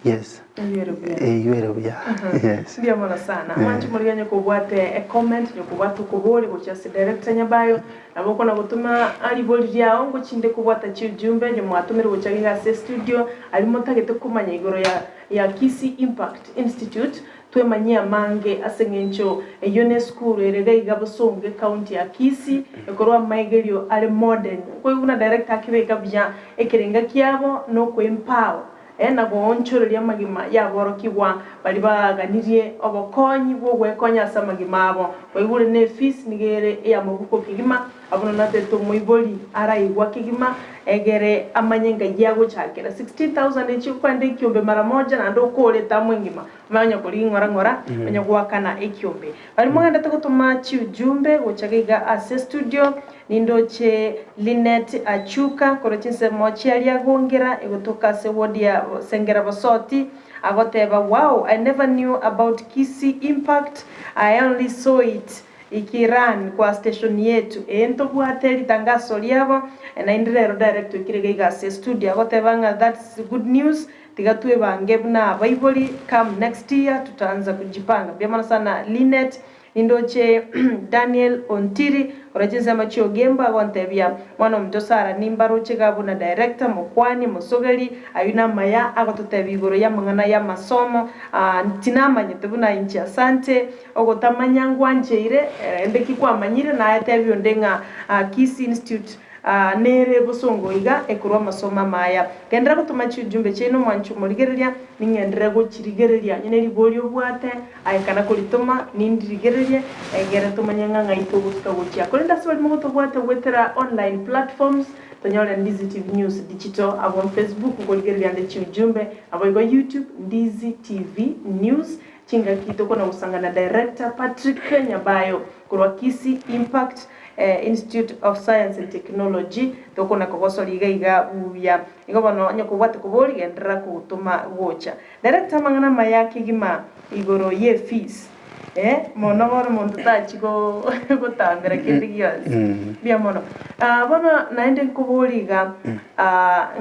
yes. Eywo ere buya, yes. Mbuya mono sana. Mwanche morigia onye kobwate ecomment, onye kobwate okoboria gochia ase director Nyabayo, Nabo okona gotoma ribori riao ngochinde kobwata chiujumbe onye mwatomire gocha iga ase estudio aria motagete komanya igoro ya ya Kisii Impact Institute twemanyie amange ase eng'encho eyio ne esukuru ere iga iga Bosongo ecounty ya Kisii ekorwa amaigerio are modern nkoigwa buna director akebeka buya ekerenga kiabo na okoempower na goonchoreria amagima y'aborokigwa baria baganirie obokonyi bw'ogwekonya ase amagima abo. Oigure nefees nigo ere ey'amabuko kegima, abwo nonatete omoibori araigwa kegima egere amanye ngai agochakera. 16,000 echi okoenda ekiombe mara moja naende okore etamu engima omanye onye korigia ng'ora ng'ora onye goakana ekiombe. Baria mogendete gotoma chiujumbe gocha iga ase studio Nindoche Linet Achuka korwa chinsemo chiaria Gongera egotoka ase ward ya Sengera Bosoti agoteba wow I never knew about Kisii impact I only saw it iki run kwa station yetu ee ntobwate ritangaso riabo naende rero direct oikire iga ase studio agoteba ng'a that's good news tiga twebange buna abaibori come next year tutaanza kujipanga mbuya mono sana Linet Nindoche Daniel Ontiri korwa chinsemo chi'Ogembo agontebia, Mwana ominto Sara, nimbaroche iga buna director, mokwani, mosogeri, ayio namaya agototebia igoro y'amang'ana y'amasomo. Tinamanyete buna inche asante, ogotamanya ngwancheire, ende ki kwamanyire naye tebia onde ng'a Kisii Institute Nere bosongo iga ekorwa amasomo amaya. Genderera gotoma chiujumbe chiaino mwanche omorigereria, ning'enderere gochirigereria. Onye neribori obwate, aye kana koritoma, nindirigererie, egere tomanye ng'a ng'ai togosuka gochia. Korende ase baria mogotobwate goetera online platforms, tonyore Ndizi TV News Digital abwo Facebook nkorigereria ande chiujumbe, naboigo YouTube Ndizi TV News, chingaki tokona gosanga na Director Patrick Nyabayo korwa Kisii Impact. Institute of Science and Technology, tokona kogosoria iga iga buya. Igo bono onye kobwate koboria genderera kogotoma gocha. Director amang'ana amaya kegima igoro ye fees eh mono bono monto tachi go gotambera kende gionsi. Mbuya mono. Bono naende nkoborie iga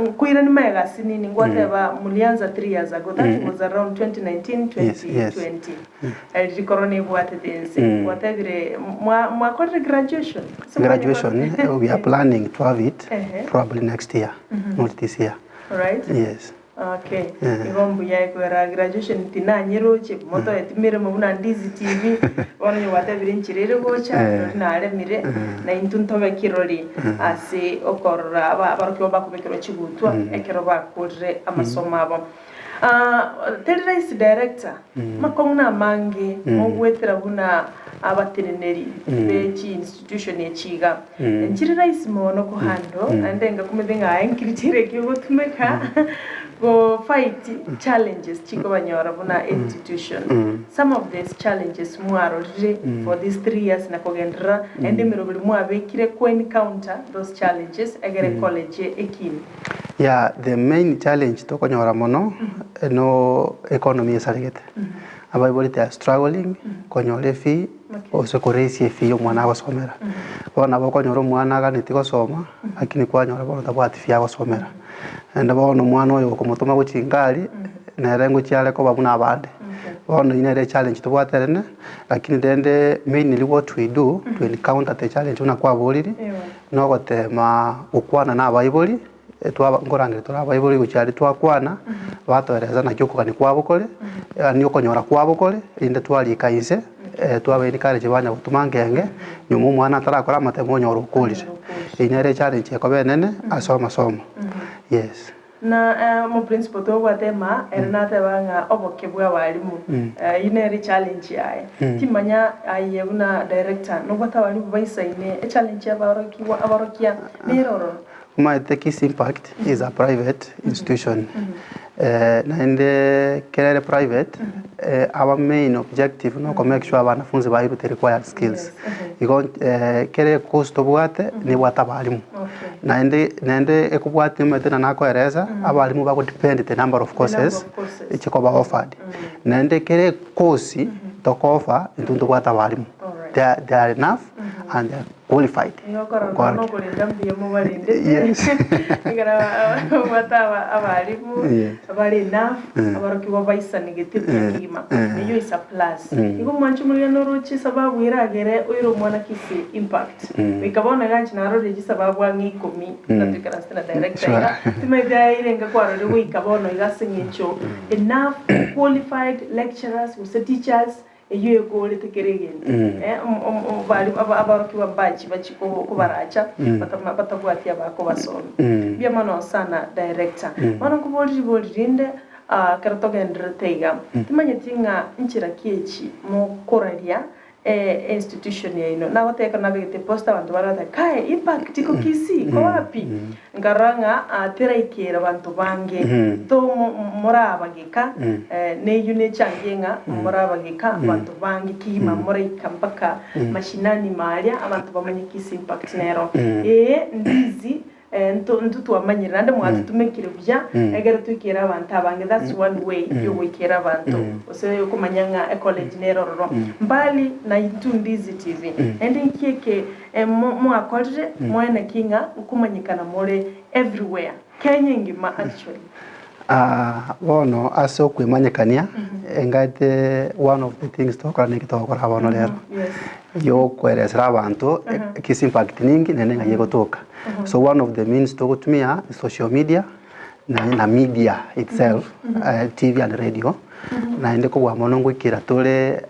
nkoiranie magega ase nini ngwateba mulianza 3 years ago that was around 2019 2020. Riria korwa nebwatete ense, gwatebire mwa mwakorire graduation? Ase Graduation, mwanyekora- we are planning to have it Ehe. probably next year, not this year. Alright. Yes. Okay. Eh. Igo mbuya ekwera graduation tinanyeroche motoeti miremo buna Ndizi TV bono onye gwatebire enchera ere gocha Eh. rori naremire na intwe ntobe kirori ase okorora aba abarokigwa bakobekerwa chigutwa ekero bakorire amasomo abo. Teri rahisi director, makong'u namange mogwetera buna abateneneri be chi institution echi iga. Nchire rahisi mono ko handle naende ngakumete ng'a aye nkiri chire eki ogotumeka go fight challenges chikobanyora buna institution. Some of these challenges mwarorire for these 3 years na kogenderera naende emeroberi mwabekire ko encounter those challenges egere college ekine. Yeah, the main challenge tokonyora mono no economy esaregete. Abaibori they are struggling konyora efee gose koraisia efee ya omwana agosomera. Bono nabo okonyora omwana aganeti gosoma lakini kwanyora bono tabwati fee agosomera. Naende bono omwana oyo okomotoma gochia ngari nere ngochia are koba buna abande. Bono eyio nere echallenge tobwate erene lakini rende mainly what we do to encounter the challenge buna kwaborire. Nogotema gokwana nabaibori, twaba nkorangeria tore abaibori gochia aria twakwana, batoeresa naki okogania kwabo kore, yaani okonyora kwabo kore, rinde twarika inse, twaba encourage banya gotoma nkenge, nyuma omwana atarakora amatemo onyore okorire. Eyio nere echallenge ekoba enene ase amasomo, yes. Na omoprinciple tobwate ema ere nateba ng'a oboke bwa abalimu eyio nere echallenge yaye. Timanya aye buna director nobwate abalimu baisaine echallenge ya abarokigwa abarokia nere ororo? Omanyete Kisii Impact is a private institution naende kera ere private our main objective no ko make sure abanafunzi bairwe the required skills. Igo kera ecourse tobwate nebwate abalimu. Naende naende ekobwatia omanyete buna nakoeresa, abalimu bago depend the number of courses chikoba offered. Naende kera ecourse toko offer intwe ntobwate abalimu, they are they are enough and they are qualified. Nigo okorora Gokora nonya ki? okorenda mbuya mobarendete Yes. ekero obwate aba abalimu Yes. bare enough abarokigwa baisanegete buya kegima eyio is a plus. Igo mwanche omorigani noroche esababu eragere oire omwana Kisii Impact. Goika bono iga inche narorire chisababu ang'e ikomi buna toikaransete na director iga, timanyeti aye irenge kwarorire goika bono iga ase eng'encho enough qualified lecturers gose teachers eyio ekorete kera egento bari abarokigwa mbachi bachie kobaracha batabwati abakobasomia. Mbuya mono sana director. Bono nkoborie ribori rinde ekero togendererete iga, timanyeti ng'a nchera ki echi mokoraria institution yaino. Nagoteba ekero nabegete eposter abanto bare bagoteba kae impact iko Kisii iko wapi? Nkarora ng'a teraikera banto bange to morabageka neyio nechangie ng'a morabageka abanto bange kegima moraika mpaka mashinani maria abanto bamanye Kisii impact nero. Ee ndizi Nto intwe twamanyire naende mwatotumekire buya egere toikere abanto abange that's one way yogoikera abanto gose okomanya ng'a ecollege nere ororo mbali na intwe Ndizi TV naende inki eke mwakorire moe naki ng'a nkomanyekana more everywhere Kenya engima actually. Bono ase okwemanyekania, engaete one of the things togokora neki togokora bono rero, yokoeresera abanto Kisii Impact ninki naende ng'ai egotoka. So one of the means togotumia is social media na media itself, TV and radio, naende kobua mono ngoikera tore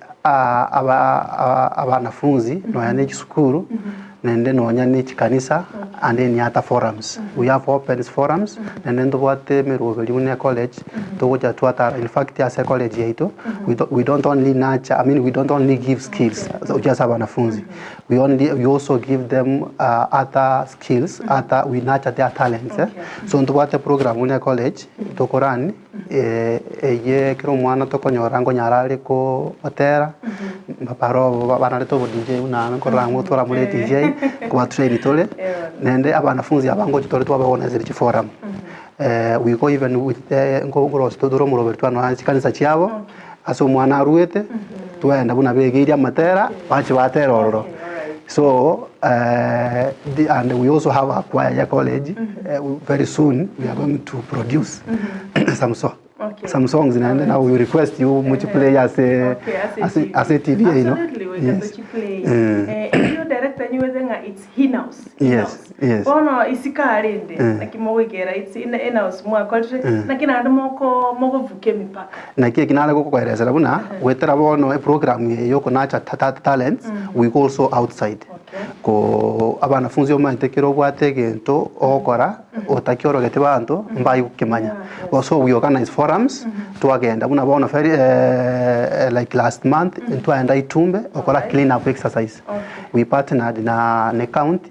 abanafunzi nonya ne chisukuru. Naende nonya ne chikanisa and any other forums. We have open forums naende ntobwate emeroberi buna ecollege togocha twatara in fact ase ecollege yaito we do we don't only nurture I mean we don't only give skills gochia ase abanafunzi we only we also give them other skills other we nurture their talents eh. So ntobwate program buna ecollege toko run. Eye ekero omwana tokonyora nkonyara are gotera, mpapa banarete obo DJ buna nkorora ng'a otwara more DJ, nkoba train tore, naende abanafunzi aba ngocha tore twaba organizera chiforum. We go even with nkorosia tore omoroberi twane chikanisa chiabo, ase omwana arwete, twaenda buna begeirie amatera, bache batera ororo. So and we also have a choir ya college, very soon we are going to produce some song Okay. some songs naende now we request you muchiplay ase Okay, ase ase TV. ase TV yaino. Absolutely, we Yes. tuchiplay. Mm. Erio director nyiwete ng'a it's in-house. Yes, In-house. yes. Bono isiko arende naki mogoikera it's in in-house mwakorire naki naende moko mogovuka emipaka. Naki eki nare gokoeresera buna goetera bono eprogram eye ya okonacha talents we go also outside ko abanafunzi omanyete ekero obwate egento ogokora otakiorogeti banto mbai gokemanya so we organize forums twagenda buna bono very like last month ntwaenda Itumbe gokora clean up exercise we partnered na ne county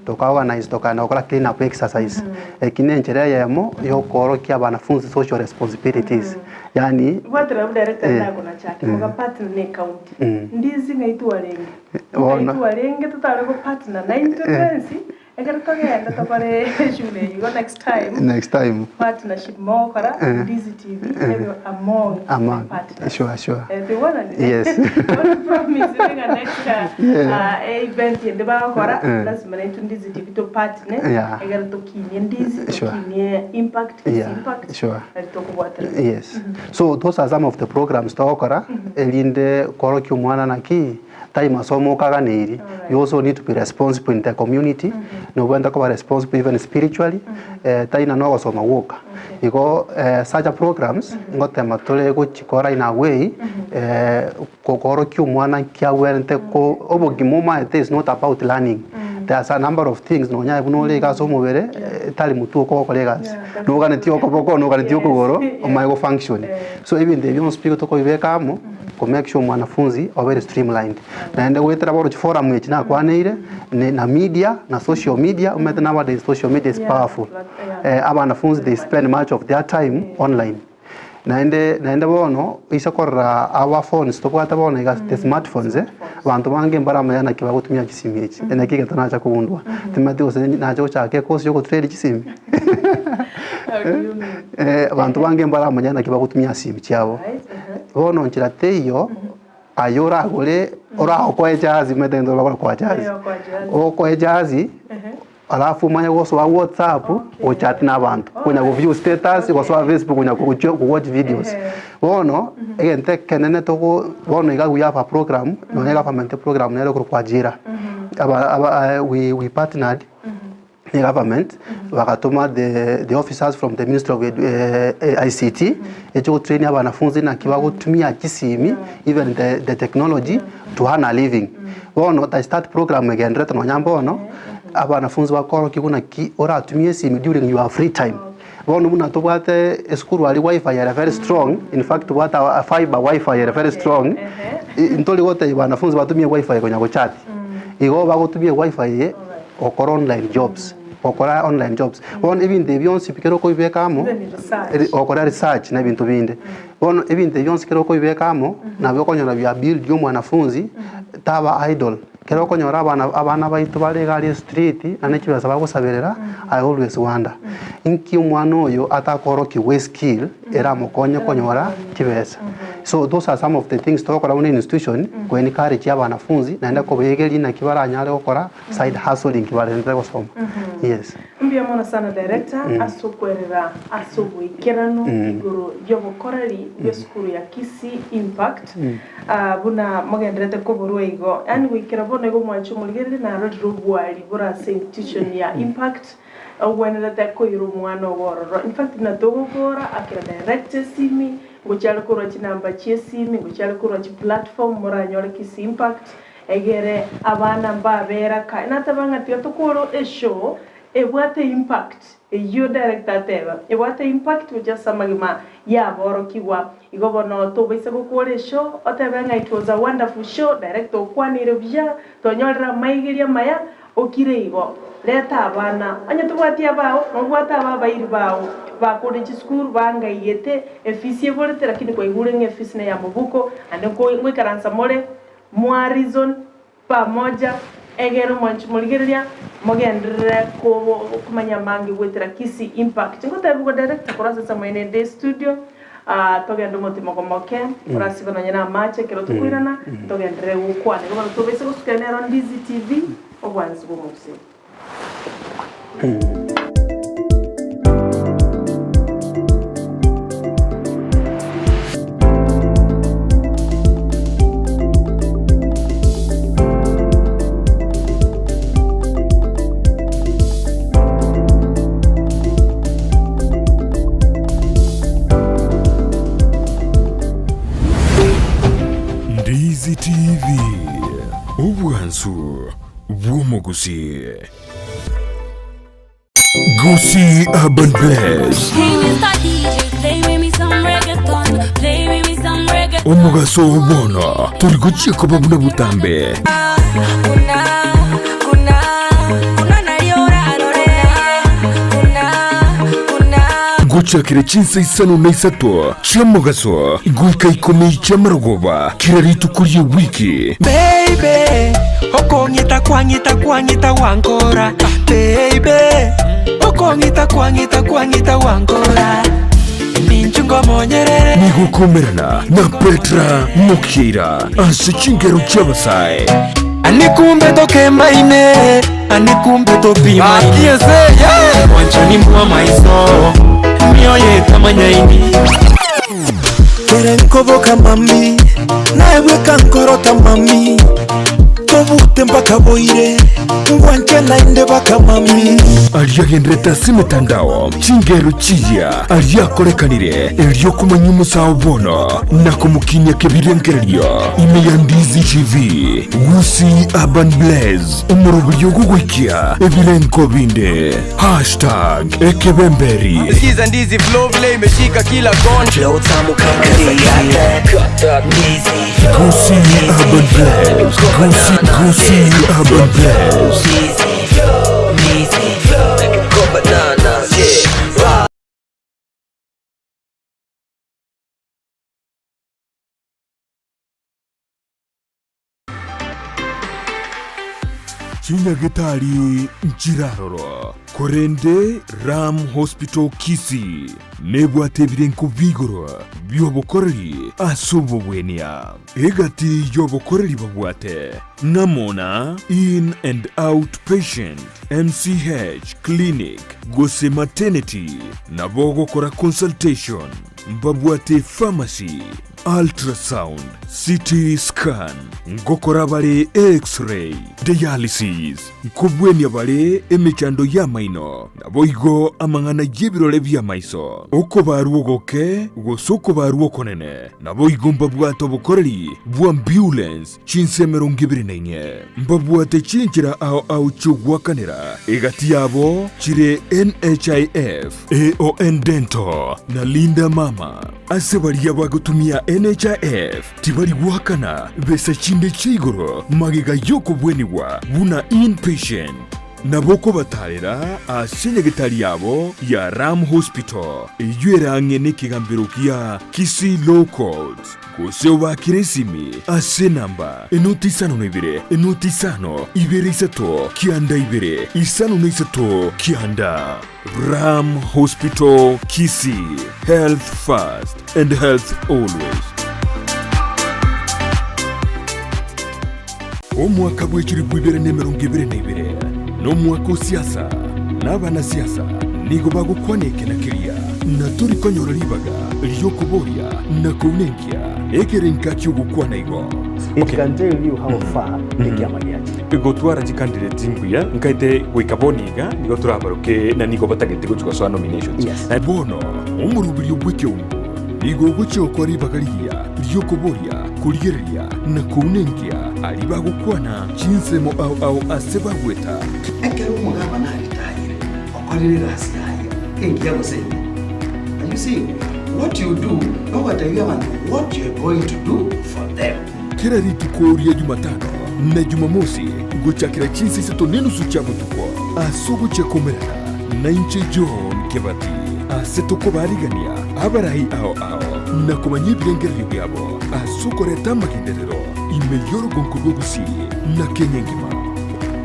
toka organize tokagenda gokora clean up exercise. Eki nenchera eyemo yokoorokia abanafunzi social responsibilities yaani Bwatera buna director nakonachake moga partner ne county ndizi ng'a itwarenge Bono. itwarenge totare go partner naintwe twensi ekero togenda tokore eshule eyio igo next time next time partnership mogokora Ndizi TV ebe among the Among. partners. Sure, sure. Tobwananire? Yes. Don't promise ng'a next event ende bagokora lazima naintwe Ndizi TV to partner Yeah. egere tokinie Ndizi Sure. tokinie impact Kisii Yeah, impact sure. nari tokobwatera. Yes. So those are some of the programs togokora erinde korokia omwana naki tari masomo okaganeiri you also need to be responsible in the community nobwenerete koba responsible even spiritually tari na nogosoma gwoka. Igo such a programs ngotema tore gochikora in a way korokia omwana nki abwenerete ko obogima omanyete is not about learning. There's a number of things nonya buna ore iga ase omobere tari motwe okogokora egasi, noganetie okoboko, noganetie okogoro omanye go function. So ebinto ebi bionsi pi tokobibeka amo ko make sure omwanafunzi obeire streamlined. Naende goetera bono chiforum echi nakwaneire na media na social media omanyete nowadays social media is powerful. Abanafunzi they spend much of their time online. Naende naende bono oise korora our phones tobwate bono iga the smart phones abanto bange mbaramanya naki bagotumia chisimi echi, naki egento nacha kogundua, timanyeti gose nacha gochaka ekosi ya ogotrade chisimi abanto bange mbaramanya naki bagotumia simi chiabo. Bono nchera teiyo aye oragore oragokoe ejasi omanyete egento bakoroka ejasi, ogokoa ejasi. Alafu omanye gosoa WhatsApp ochat na abanto, konya go view status, gosoa Facebook konya gochia go watch videos. Bono egento ekenene togo bono iga we have a program, nonya government program nere ekorokwa Ajira. Aba aba we we partnered ne government bagatoma the the officers from the ministry of ICT eche go train abanafunzi naki bagotumia chisimi even the the technology to earn a living. Bono they start program egenderete nonya mbono. Abanafunzi bakoorokia buna ki oratumie esimi during your free time. Bono buna tobwate esukuru aria wifi ere very strong, in fact tobwate a fiber wifi ere very strong, ntori gotebia banafunzi batumie wifi konya gochat. Igo bagotumia ewifi eye gokora online jobs, gokora online jobs. Bono ebinto ebi bionsi pi kero okobibeka amo, gokora research na ebinto binde. Bono ebinto ebi bionsi kero okobibeka amo, nabo okonyora bia build omwanafunzi taba idle. Ekero okonyora abana abana baito bare iga aria estreet naende ne chibesa bagosaberera, I always wonder, inki omwana oyo atakoorokigwa eskill eramokonye konyora chibesa. So those are some of the things togokora buna institution, ko encourage abanafunzi naende kobaegeria naki baranyare gokora side hustling barentere gosoma, yes. Mbuya mono sana director ase okwerera ase oboikeranu igoro y'obokoreri bw'esukuru ya Kisii Impact. Buna mogendererete koborwa igo, yaani goikera bono igo omwanche omorigereria narorire obwari bore ase institution ya Impact ogwenerete koira omwana ogo ororo. In fact buna togokora akera direct esimi, ngochia are korwa chinamba chia esimi, ngochia are korwa chiplatform moranyore Kisii Impact, egere abana mbabera ka. Nateba ng'a tiga tokore eshow ebwate impact, eyio director ateba, ebwate impact gochia ase amagima yaborokigwa. Igo bono tobaisa gokora eshow, otebe ng'a it was a wonderful show, director okwanire buya, twanyorire amaigerio amaya, okire igo. Reta abana, onye tobwati abao, nobwate aba abairi bao, bakorire chisukuru, bangaigete, efisi eborete lakini kwaigure ng'a efisi neya mobuko, naende ngoikaransa more, mwa reason pamoja, egere omwanchi morigereria, mogenderere komanya amange goetera Kisii Impact. Ngotebiwa director korwa ase esamoyene ende estudio, togende omotimo gomoke, orasibe nonye na amache ekero tokoirana, togenderere gokwana. Igo bono tobaise gosukera nero Ndizi TV, obwansi bw'omogusii. Ndizi TV, obwansu bw'omogusi. Gusii Urban Best. Hey, Mr. DJ, play with me some reggaeton. Play with me some reggaeton. Omogaso oo bono tori gochia koba buna botambe. Kuna, kuna, kuna nariora arore. Kuna, kuna. Gochakera chinsa isano na isato chi'omogaso goika ikomi chi'amarogoba kera rituko ri'ewiki. Baby, okong'ita kwang'ita kwang'ita wankora. Baby, okong'ita kwang'ita kwang'ita wankora. Ninchu ngomonyerere. Nigokomerana na Petra Mokeira ase chingero chi'abasae. Anikumbe tokemaine, anikumbe topimaine. Mwanchani mbwa maiso, mioyo etamanyaini. Kere nkoboka mami, naebweka nkorota mami, tobute mpaka boire, ngwanche. naende bakamami. Aria agenderete ase emetandao, chingero chiya aria akorekanire, erio komanya omosao bono na komokinia kebirengererio ime ya Ndizi TV, Gusii Urban Blaze, omoroberio ogogoikia ebirengo binde. Hashtag ekebemberi. Sikiza ndizi flow vile imeshika kila kona. Flow tamu kama ndizi. Gusii Urban Blaze, Gusii, Gusii Urban Blaze. Chinyagetari nchiraroro, korende Ram Hospital Kisii nebwate ebirengo bi'igoro bi'obokoreri ase obogwenia. Egati y'obokoreri babwate ng'amo na In and Out Patient, MCH Clinic gose Maternity, nabo ogokora consultation, mbabwate pharmacy, ultrasound, CT scan, ngokora bare X-ray, dialysis, nkobwenia bare emechando y'amaino, naboigo amang'ana y'ebirore bi'amaiso, okobarwa ogoke gose okobarwa okonene, naboigo mbabwate obokoreri bw'ambulance chinse 24. Mbabwate chinchera ao ao chi'ogoakanera, egati yabo chire NHIF, AON Dental, na Linda Mama. Ase baria bagotumia NHIF tibari goakana besa chinde chia igoro magega y'okobwenigwa buna inpatient. Nabo okobatarera ase nyagetari yabo ya Ram Hospital eyio ere ang'e nekegambero gia Kisii Law Courts, gose obaakere esimi ase enamba enoti isano na ibere enoti isano ibere isato kianda ibere isano na isato kianda. Ram Hospital Kisii, health first and health always. Omwaka bw'echilifu ibere na emerongo ebere na ibere nomwaka o siasa, na abanasiasa nigo bagokwana eke na keria, na tori konyora ribaga ri'okoboria na kounenkia ekerenka ki'ogokwana igo. It can tell you how far ekiama giachire. Gotwara chicandidate mbuya nkaete goika bono iga nigo torabaroke na nigo batagete gochia gosoa nominations. Yes. Na bono omoroberio bw'ekeungo nigo ogochia gokora ribaga rigiya ri'okoboria, korigereria, na kounenkia aria bagokwana chinsemo ao ao ase bagweta. Ekero omogabana aritayire, okorire egasi yaye engiya gose embe. And you see, what you do, nogotebia abanto what you are going to do for them. Kera rituko ria Jumatano na Jumamosi gochakera chinsa isato nenusu chia botuko ase ogochia komerana nainche John Kebati ase tokobarigania abarai ao ao na komanya ebirengererio biabo ase okoreta amagenderero ime y'orogonko rwa Gusii na Kenya engima.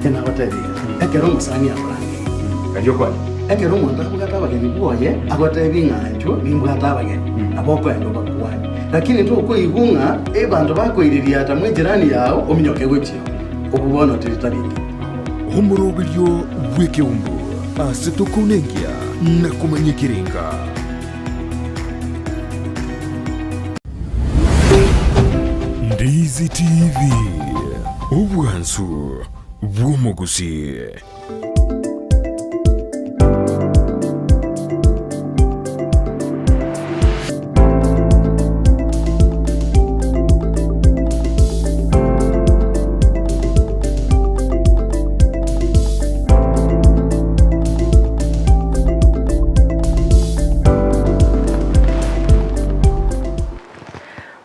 Nagotebirie, ekero omosani akorangeirie, ekero omonto abwate abageni bwoye, agotebie ng'a inchuo nimbwate abageni, nabo okoenda obakwanie. Lakini tokoigwa ng'a abanto bakoiririata mw'ejirani yao ominyoke gochia oo, obwo bono teri tari engiya. Omoroberio bw'ekeumbu ase tokounenkia na komanya ekerenga. Ndizi TV, obwansu bw'omogusii.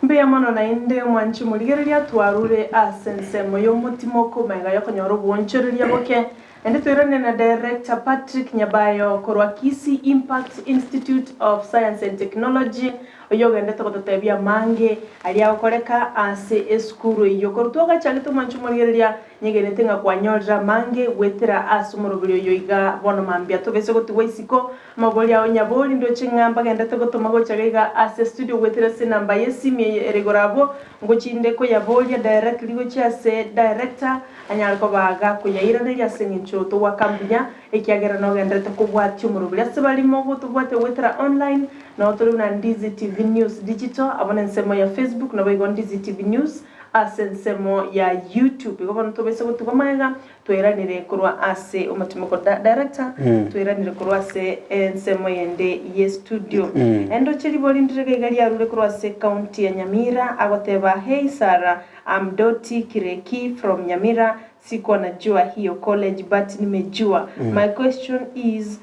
Mbuya mono naende mwanche morigereria twarure ase ensemo y'omotimoko magega y'okonyora obwoonchoreria boke. Naende toirane na Director Patrick Nyabayo korwa Kisii Impact Institute of Science and Technology oyio ogendete gototebia amange aria agokoreka ase esukuru eyio. Korwa twagachagete mwanche morigereria Nyegenete ng'a kwanyorire amange goetera ase omoroberi oyo iga bono mambia tobese gotigwa isiko. Amabori ao nyabori ndoche ng'a mbagendete gotoma gocha iga ase studio goetera ase enamba y'esimi eye ere igoro abwo ngochinde koyaboria directly gochia ase director anyare koba gakoyairaneria ase eng'encho togoaka mbuya ekiagera nogenderete kobwatia omoroberi ase barimo gotobwatia goetera online noo tore buna Ndizi TV News Digital amo nensemo ya Facebook naboigo Ndizi TV News. ase ensemo ya YouTube. Igo bono tobaise gotigwa magega Tweranire korwa ase omotimoko director, tweranire korwa ase ensemo yende ye studio. Endoche ribori ndire gaiga riarure korwa ase county ya Nyamira agoteba hey Sarah I'm Dotty Kireki from Nyamira sikuwa najua hiyo college but nimejua my question is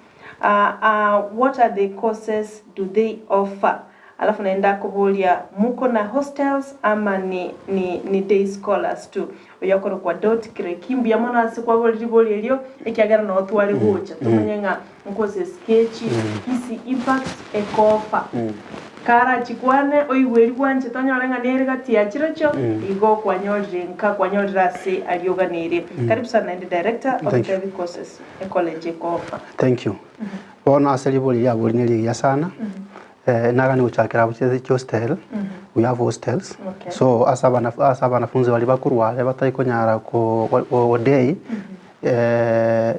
what are the courses do they offer Alafu naende akoboria, Muko na hostels ama ni ni ni day scholars tu? Oyo akorokwa Dot Kireki, mbuya mono ase kwaboria ribori erio, ekiagera noo tware gocha tomanye ng'a nkourses kechi Kisii Impact ekofa. Karachikwane oigwe eri bwanchete onyore ng'a nere gati ya chirochio, igo kwanyorire nka kwanyorire ase aria oganeire. Karibu sana naende director, Thank you. ototebi courses ecollege ekofa. Thank you. Bono ase ribori riabori nerigiya sana, Nagani gochakera abwo chie hostel, we have hostels, Okay. so ase abana ase abanafunzi baria bakorwa are batari konyara ko go day,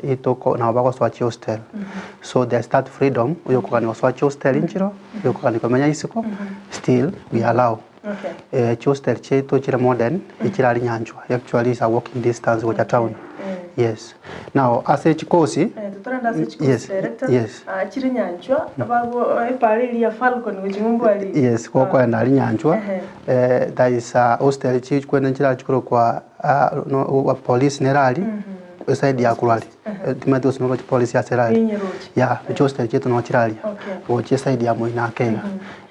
rituko nabo bagosoa chihostel. So there's that freedom oyokogania gosoa chihostel inchiro, oyokogania komenya isiko, still we allow. Okay. Chihostel chiaito chire modern, echirari nyanchwa, actually is a walking distance gocha town. Yes. Now ase chikosi, Eh, totorende ase chikosi yes, director. yes. Ah, chire nyanchwa, abago epara eria ya Falcon gochia ng'umbu aria. Yes, gokoenda aria nyanchwa, Ehe. there is a hostel chikwenda nchirari chikorokwa no wa police nere aria, eside ya korwa aria, timanyeti gose noroche police ase ere aria. Ninyeroche. Yeah, chihostel chiaito noo chire aria, Okay. gochia eside ya moino ake iga,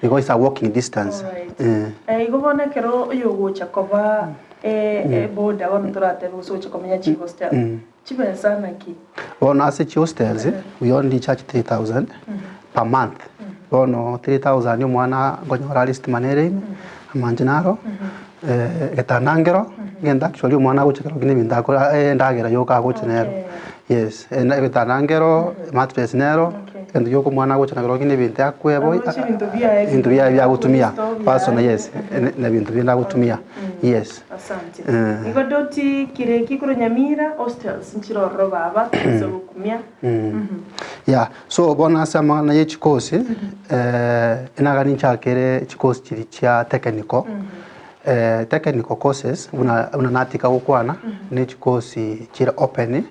igo is a walking distance. Alright. Eh. Eh, igo bono ekero oyogocha koba eboda bono toratebe gose gocha komenya chihostel, chibesa naki? Bono ase chihostels, we only charge 3000 per month. Bono 3000 omwana nkonyora are estima nere ime, amanche naro, egetanda nkero, egento actually omwana agocha kero kende ebinto akora endagera yoka agocha nero. Yes, egetanda nkero, emattress nero, egento gioka omwana agocha nakero kende ebinto akweboyia, Aroche ebinto biaye ebinto biaye biagotumia, Store biaye. personal yes, na ebinto binde agotumia, yes. Asante. Eh. Igo doti kireki korwa Nyamira hostels nchire ororo baba ase ogokumia. Yeah, so bono ase amang'ana ye chikosi, enagani nchakere chikosi chiria chia technical, technical courses buna buna natika gokwana, ne chikosi chire open,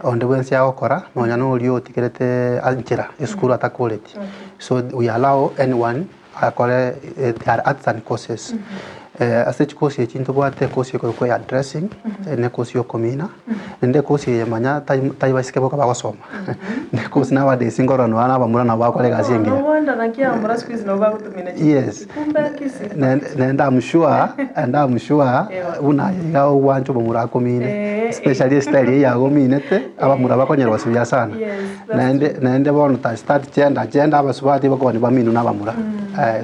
onde bwensi agokora, nonya na oria otigerete nchera esukuru atakoreti. So we allow anyone akore they are arts and courses. Ase chikosi echi ntobwate ekosi ekorokwa eya dressing, ne ekosi ya okomina, naende ekosi eye manya tai tai baiseke boka bagosoma, ne ekosi nowadays nkorora nonya na abamura nabo bagokora egasi engiya. No wonder naki abamura siku hizi nabo bagotumina chi Yes. kumbe Kisii. Naende I'm sure, naende I'm sure buna aye iga ogwancha omomura akomine, especially estyle eye yagominete, abamura bakonyerwa buya sana. Yes, that's Naende naende bono ta start gender gender abasubati bakobani baminwe na abamura.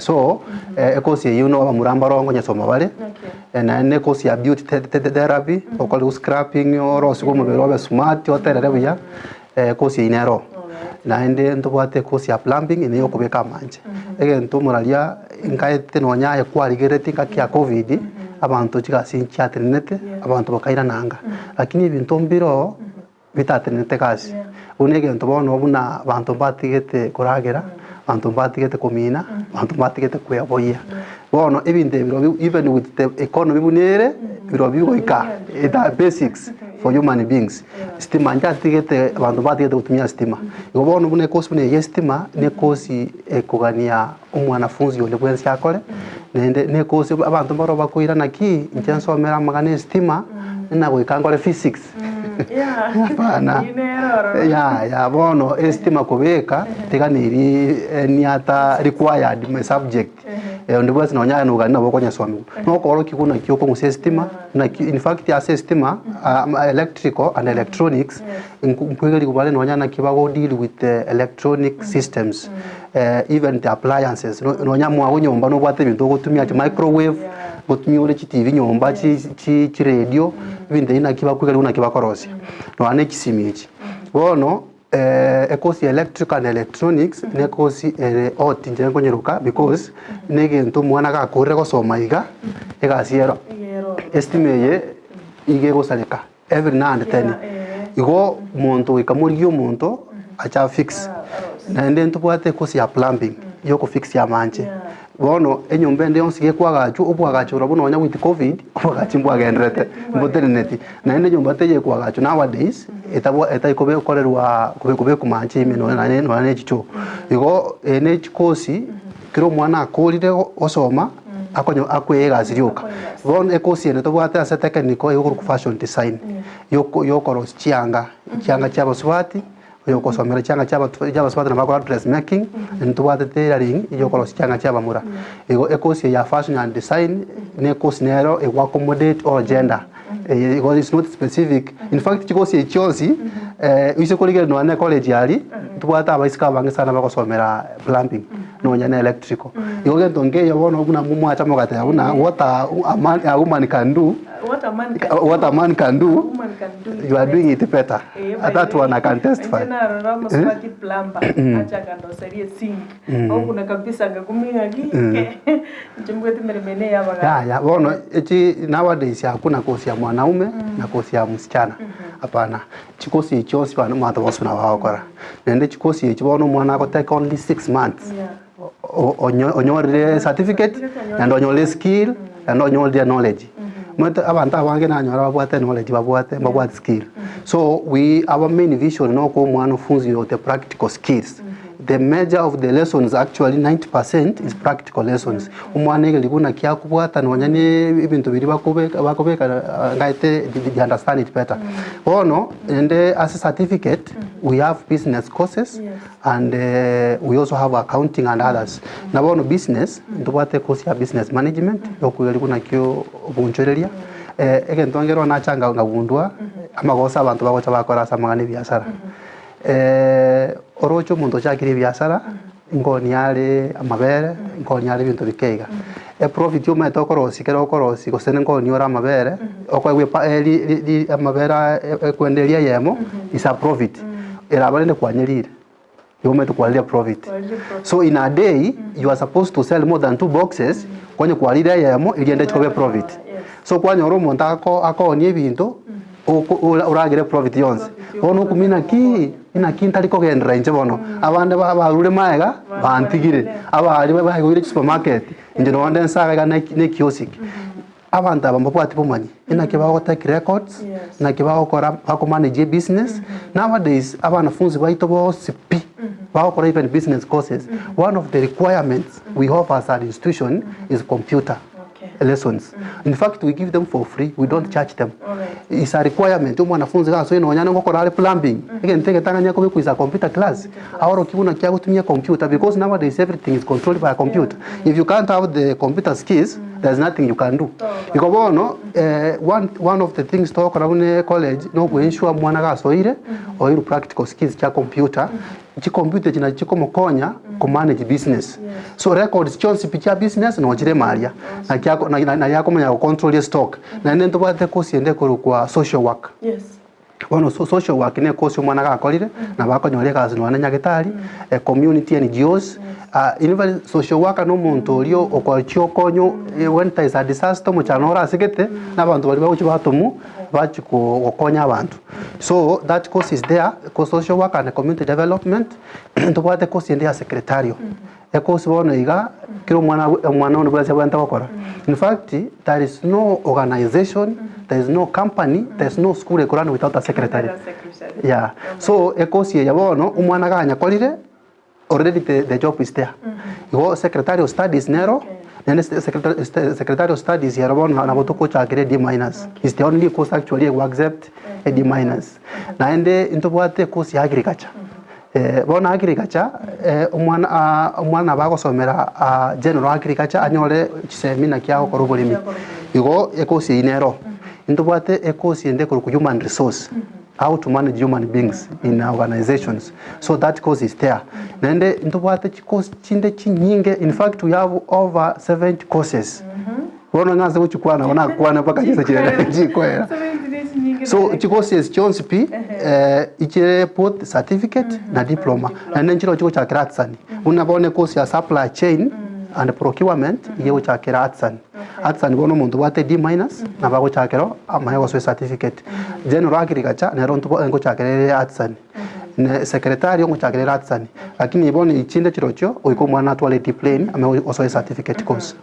So, ekosi eyio no abamura mbaro nkonyesoma bare, naende ekosi ya beauty therapy, okore go scrubbing orosigwe omobere obe smart oterere buya, ekosi eyio nero. Naende ntobwate ekosi ya plumbing eye yokobeka amanche. Egento omoraria nkaete nonya aye kwarigeretie engaki ya covid, abanto chigasi nchiatenenete, abanto bakairana anga. Lakini ebinto mbiroo. bitatenenete gasi. Buna egento bono buna abanto mbatigete koragera, abanto mbatigete komina, abanto mbatigete kweboyia. Bono ebinto ebi birobio even with the economy buna ere, birobio bigoika it are basics for human beings. Stima nchatigete abanto mbatigete gotumia stima. Igo bono buna ekosi buna eye ya estima, na ekosi ekogania omwanafunzi onde bwensi akore, naende na ekosi abanto mbaro bakoirana ki, inche nsomere amang'ana ya estima, na goika nkore physics. Hapana. Yaya bono estima kobeka tiga neri eniata required my subject. Onde bwensi nonya aye nogani nabo okonyesomiwa. Nokorokia buna ki okong'usa estima, naki in fact ase estima electrical and electronics nkoigeri bare nonya naki bago deal with the electronic systems even the appliances nonya mwago nyomba nobwate ebinto ogotumia chimicrowave. Gotumia ore chitivi nyomba, chiradio, ebinto ebi naki bakoiga naki bakorosia, nonya na echisimi echi. Bono ekosi ya electrical and electronics na ekosi ere hot inche nkonyeroka because na egento omwana gakorire gosoma iga, egasi ero estima eye iga egosareka every now and then. Igo omonto goika morigie omonto ache afix. Naende ntobwate ekosi ya plumbing. yokofix amanche. Bono enyomba ende yonsi gekwagachwa, obwagachi borobwo nonya with covid, obwagachi mbwagendererete, mboteneneti. Naende enyomba teiyo ekwagachwa nowadays, etabwa etari kobe korerwa kobe kobekwa manche ime nonya naende nonya na echichoo. Igo eye ne chikosi, kera omwana akorire gosoma, akonyo akoe egasi rioka. Bono ekosi ende tobwate ase technical egokorokwa fashion design, yoko yokorosia chianga, chianga chia abasubati, oyokosomera chianga chia abatu chia abasubati nabo bakora dress making, ntobwate tailoring eyokorosia chianga chia abamura. Igo ekosi eye ya fashion and design, na ekosi nero ego accommodate all gender, igo is not specific, in fact chikosi echi chionsi, oise korigereria nonya na ecollege aria, ntobwate abaiseke abange sana bagosomera plumbing, nonya na electrical. Igo gento nkeiyo bono buna mwacha mogateba buna what a man a woman can do, What a man can what a man can do, A woman can do it you are better. doing it better. Eh, by That the way, one I can testify. inche narora omosubati plumber, acha akandoseria esink, okuna kabisa ngakumia ng'aki, inche mbwate emeremo ene ya abagaka. Yaya, bono echi nowadays hakuna kosi ya mwanaume na kosi ya msichana, hapana. Chikosi echi chionsi bana omwanto bonsi nabo bagokora. Naende chikosi echi bono omwana agotake only 6 months, onyorire certificate, naende onyorire skill, naende onyorire knowledge. Omanyete abanto abange nanyora babwate knowledge babwate mbabwati skill. So we our main vision nokoa omwana ofunzire the practical skills. The major of the lessons actually 90% is practical lessons. Omwana egeri buna ki akobwata nonya na ebinto biria bakobeka bakobeka ngaete they understand it better. Bono ende ase certificate we have business courses and we also have accounting and others. Na bono business, ntobwate course ya business management, yokoeria buna ki obonchoreria, egento nkero nacha nkagundua, amagoso abanto bagocha bakora ase amang'ana ebiasara. Oroche omonto ochakire ebiasara, nkonia are amabere, nkonia are ebinto bike iga. Eprofit omanyete okorosia ekero okorosia gose nkonia ore amabere, okoegwa epa ri ri ri amabere aya ekwenda eria eyemo, is a profit. Eraba rende kwanyerire, igo omanyete kwarire profit. So in a day, you are supposed to sell more than two boxes, kwanye kwarire eyemo, eria ende chikoba eprofit. So kwanyora omonto ako akoonia ebinto, oko ora oragere profit yonsi. Bono okumia naki, inaki ntari kogenderera inche bono, abande ba barure maega, bantigire, abaria baigorire chisupermarket, inche nonye nde nsaga iga na ekiosk. Abanto aba mbabwati bomanyi, inaki bagotake records, naki bagokora bakomanage ebusiness, nowadays abanafunzi baito bonsi pi, bagokora even business courses, one of the requirements we offer as an institution is computer lessons. In fact we give them for free, we don't charge them. Is a requirement omwanafunzi gasoire nonya ngokora are plumbing, egento egetang'ani akobekwa is a computer class, aorokie buna ki agotumia computer because nowadays everything is controlled by a computer. If you can't have the computer skills, there's nothing you can do. Igo bono, one, one of the things togokora buna ecollege, nokoensure omwana gasoire, oirwe practical skills chia computer, chicomputer echi nachi chikomokonya komanage business. So records chionsi pi chia business no chire maria, naki ako na naria akomanya gocontrol estock. Naende ntobwate course ende ekorokwa social work. Bono so social work na ecourse omwana gakorire, nabo akonyora egasi nonya na nyagetari, community NGOs, in fact social worker na omonto oria okochia okonya when there is a disaster omochando ore asegete, na abanto baria bagochia batomwa, bachia gokonya abanto. So that course is there, social work and community development, ntobwate course ende ya secretarial. Ecourse bono iga, kera omwana omwana onde bwensi abwenerete gokora. In fact, there is no organization, there is no company, there is no school ekorana without a secretary. Yeah. So ecourse eye bono, omwana ganyakorire, already the, the job is there. Igo secretarial studies nero, naende secretarial studies ero bono nabo togochakera D minus. Is the only course actually ego accept a D minus. Naende ntobwate ecourse ya agriculture. Bono agriculture, omwana omwana nabo agosomera general agriculture anyore chisemi naki agokora oboremi. Igo ecourse eyio nero. Ntobwate ecourse ende ekorokwa human resource, how to manage human beings in organizations, so that course is there. Naende ntobwate chicourse chinde chinyinge, in fact we have over 70 courses. Bono ng'anse gochikwana bono nakwana mpaka chinsa chiria chikoera. So chicourse esi chionsi pi, ichire both certificate na diploma. Naende nchire chigochakera artisan. Buna bono ecourse ya supply chain and procurement iga egochakera artisan. Artisan bono omonto obwate D minus nabo agochakera amanye gosoa ecertificate. General agriculture nero ntobo ngochakera ere artisan. Ne secretary ogochakera eratsani, lakini bono echinde chirochio goika omwana atware ediplane ame osoe certificate course.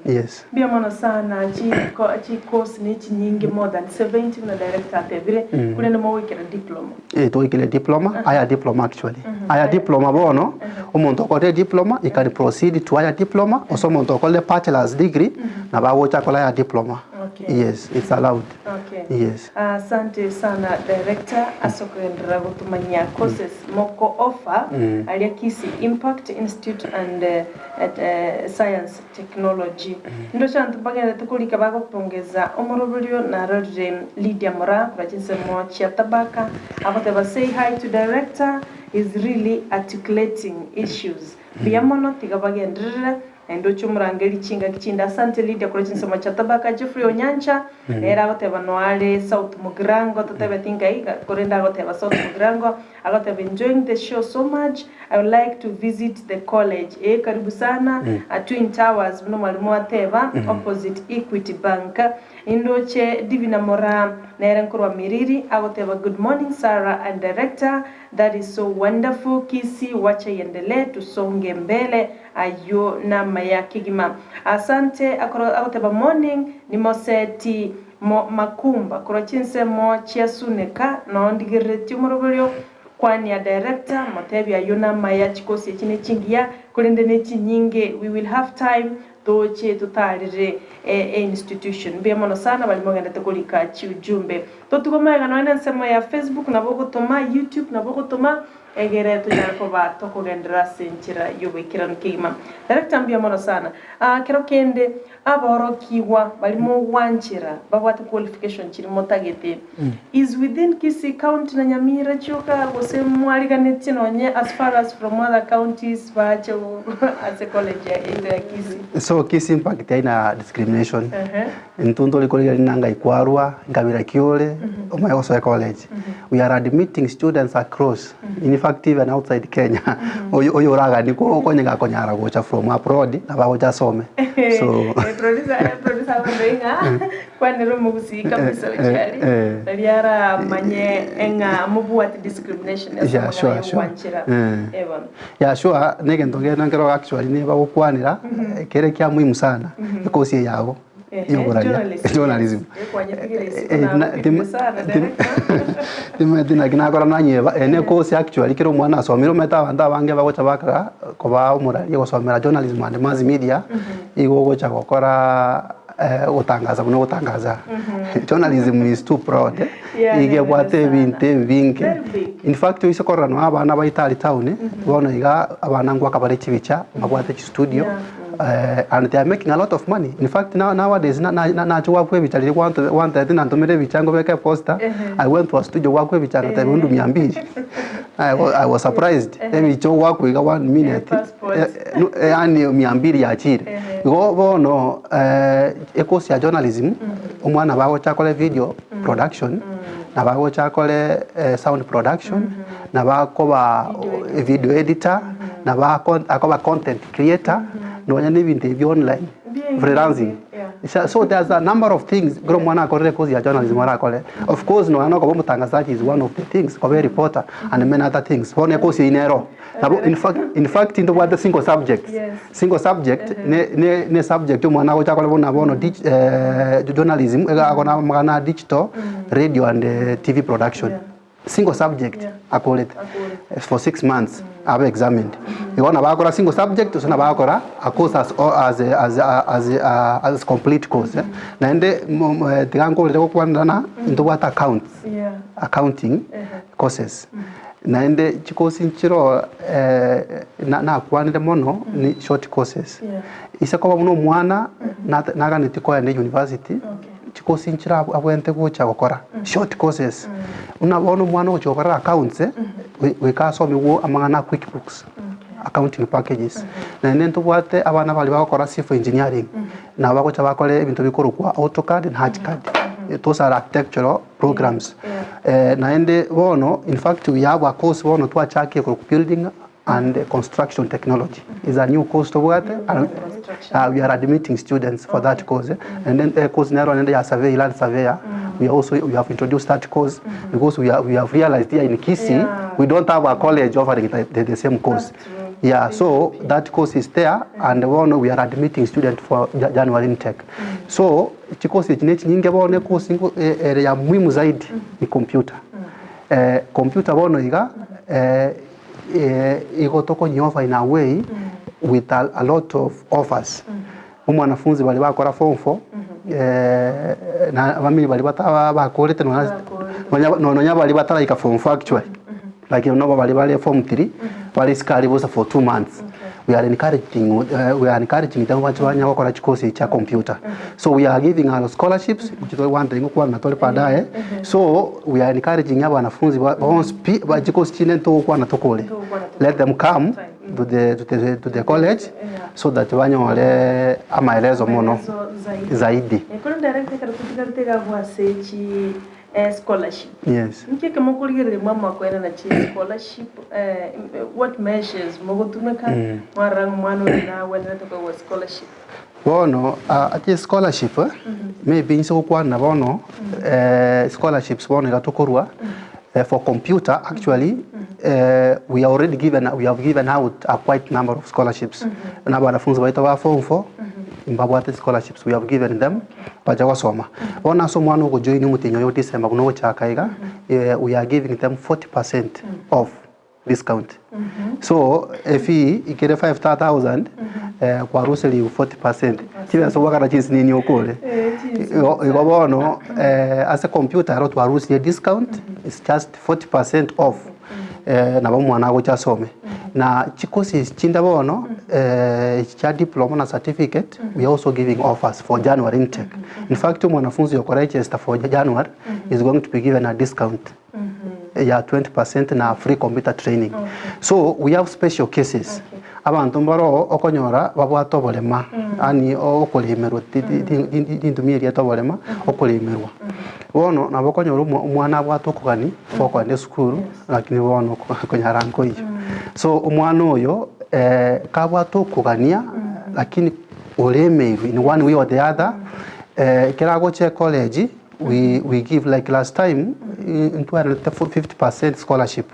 Yes. Mbuya mono sana, chi course ne chinyinge more than 70 buna director atebire, korende mogoikera diploma. Eh, twaikire diploma, higher diploma actually. Higher diploma bono, omonto okorire diploma, he can proceed to higher diploma, gose omonto okorire bachelor's degree, nabo agocha akore higher diploma. Okay. Yes, it's allowed. Okay. Yes. Asante sana director ase okogenderera gotomanyia courses moko offer aria Kisii Impact Institute and Science Technology. Ndoche abanto mbagenderete korika bagopongeza omoroberio narorire Lydia Moraa korwa chinsemo chia Tabaka agoteba say hi to director is really articulating issues mbuya mono tiga bagenderere Naende oche omorangerie chingaki chinde. Asante Lydia korwa chinsemo chia Tabaka. Geoffrey Onyancha nere agoteba noare South Mugirango totebeti ngai korende agoteba South Mugirango agoteba enjoying the show so much I would like to visit the college ee karibu sana Twin Towers buna omwalimu ateba opposite Equity Bank Indoche Divina Moraa nere nkorwa Miriri agoteba good morning Sarah and director that is so wonderful Kisii wacha iendelee tusonge mbele Ayio namaya kegima. Asante agoteba morning nimoseti mo makumba korwa chinsemo chia suneka noo ndigereretie omoroberio kwania director motebie ayio namaya chikosi echi nechingiya korende nechinyinge we will have time toche totarere e institution mbuya mono sana baria mogendete korika chiujumbe totuge omega nonya nensemo ya Facebook nabo ogotoma YouTube nabo ogotoma Egere tonyare koba tokogenderera ase enchera y'oboikeranu kegima. Director mbuya mono sana. Aa kero kende aborokigwa baria mogwanchera babwate qualification chiria motagete is within Kisii county na Nyamira chioka gose mwariganetie nonye as far as from other counties bache ase college yaito ya Kisii? So Kisii impact haina discrimination. Intwe ntori korigereria ng'a ngai kwarwa, nkabira ki ore, omanye gosoa ecollege. We are admitting students across, in fact even outside Kenya. Oyo oyo oraganie konye gakonyara gocha from abroad, nabo agocha asome. So Producer, eh, producer agotebi ng'a kwanera omogusii kabisa ochiari, nari aramanye ng'a mobwati discrimination ase Yeah, amang'ana sure, ya sure. ogwanchera. Eh bono. Yeah, sure, negento ngene nkero actually niba gokwanera, kere kia muhimu sana, ekosi eye yago. Yoboraria, journalism. Timanyeti naki nakora nanyeba, eye ne course actually kera omwana asomire omanyete abanto abange bagocha bakora koba omoraria gosomera journalism and mass media, igo ogocha gokora gotangaza buna ogotangaza. Journalism is too broad, iga ebwate ebinto ebinge. In fact oise korora nonye abana baito aria town, bono iga abana ngoaka bare chibicha, mbabwate chistudio. And they are making a lot of money. In fact, now, nowadays, na, na, na, nache gwakwa ebicha riria gwanto gwantebeti nantomere ebicha ngobeke eposta, I went to a studio gwakwa ebicha ngateba undu mia mbili. I, wa, I was surprised. Ebicha ogwakwa iga one minute. passport. Eh, eh, no, eh, yani mia mbili yachire. Igo bono eh, ekosi ya journalism, omwana bagocha akore video production, na bagocha akore eh, sound production, na bakoba video editor, na bako akoba content creator nonya na ebinto ebi online freelancing so, so there's a number of things kero omwana akorire course ya journalism arakore of course nonya na okoba omotangazaji is one of the things koba a reporter and many other things bono ecourse eyio nero nabo in fact, in fact ntobwate single subjects single subject ne, ne, ne subject omwana agocha akore buna bono dig, eh, journalism iga akona amang'ana a digital radio and eh, tv production Single subject akorete for 6 months abe examined. Igo nabo akora single subject gose nabo akora a course as, as, as, as, as complete course. Eh. Naende tiga nkorere gokwanera na ntobwate accounts, accounting courses. Naende chikosi nchiro eh, nakwanire mono ni short courses. Ise koba buna omwana naganetie koenda university Chikosi nchire abwenerete gocha gokora, short courses. Buna bono omwana ogochia gokorera accounts, goika asomigwe amang'ana a quick books, accounting packages. Naende ntobwate abana baria bagokora civil engineering, nabo bagocha bakore ebinto bikorokwa AutoCAD na HardCAD. Those are architectural programs. Naende bono in fact we have a course bono twachakia korokwa building and construction technology is a new course tobwate and we are admitting students for that course and then a course nero nende ya survey land surveyor. We also we have introduced that course because we, are, we have realized here in Kisii we don't have a college offering the same course. Yeah, so that course is there and bono we are admitting student for January intake. So chikosi echi nechinyinge bono ekosi ere ya muhimu zaidi ni computer. Computer bono iga igo tokonyi-offer in a way with a lot of offers. Omwanafunzi bari bakora form 4 na bamiri bari bataba bakorete nonya bari bataraika form 4 actually. Like you know bari bari form 3 bari sikari bosa for 2 months. We are encouraging them bache banya gokora chikosi cha computer. So we are giving our scholarships which is one thing kwa na tole baadaye. So we are encouraging abanafunzi bonse ba chikosi chine to kwa na tokole. Let them come to the college so that banyore amaelezo mono zaidi. Zaidi. Kono director kare tutigarite gwase chi scholarship. Yes. Nkeke mokorigerere mama kwena na chi scholarship, what measures mogotumeka mwarang mwana ori na wenderete kwa scholarship? Bono ati scholarship maybe nse gokwana bono scholarships bono igatokorwa for computer. Actually, we have given out a quite number of scholarships na banafunzi baito ba form 4 mbabwate scholarships we have given them baja gosoma. Bona so mwana ugojoin umutinyo yo December kuno gochaka iga, we are giving them 40% off discount. So efi ikere 5000 kwaruseli 40% chibe so wakana chisi nini okole. Igo bono as a computer ro twarusirie discount is just 40% off nabo mwana agocha asome. Na chikosi chinda bono cha diploma na certificate, we are also giving offers for January intake. In fact, mwanafunzi yoko register for January is going to be given a discount ya 20% na free computer training. So we have special cases. Abantu mbaro okonyora babwate oborema ani okorimerwa tintumia oborema okorimerwa bono nabo okonyora omwana abwate okogani bokoenda esukuru lakini bono konyara nkoiyo. So omwana oyo kabwate okogania lakini oremeirwe in one way or the other, keragoche college, we give, like last time ntwarete 50% scholarship,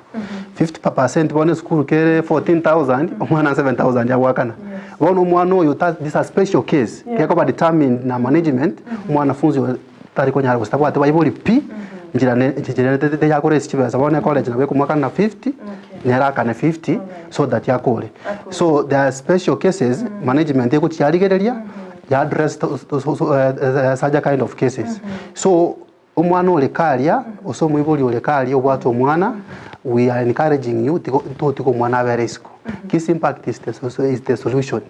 50% bono school kere 14,000 omwana 7000 yagwakana. Bono omwana oyo this a special case kekoba determined na management. Omwanafunzi oyo tari konyara gostabwate baibori pi njira njira yakore chibesa bono college nabo ekomwakana na 50 nerakane 50 so that yakore. So there are special cases management ekuchiarigereria ya address such a kind of cases. So omwana ore karia ose omoibori ore karia obwate omwana, we are encouraging you totiko omwana abere isiko. Kisii Impact is the solution.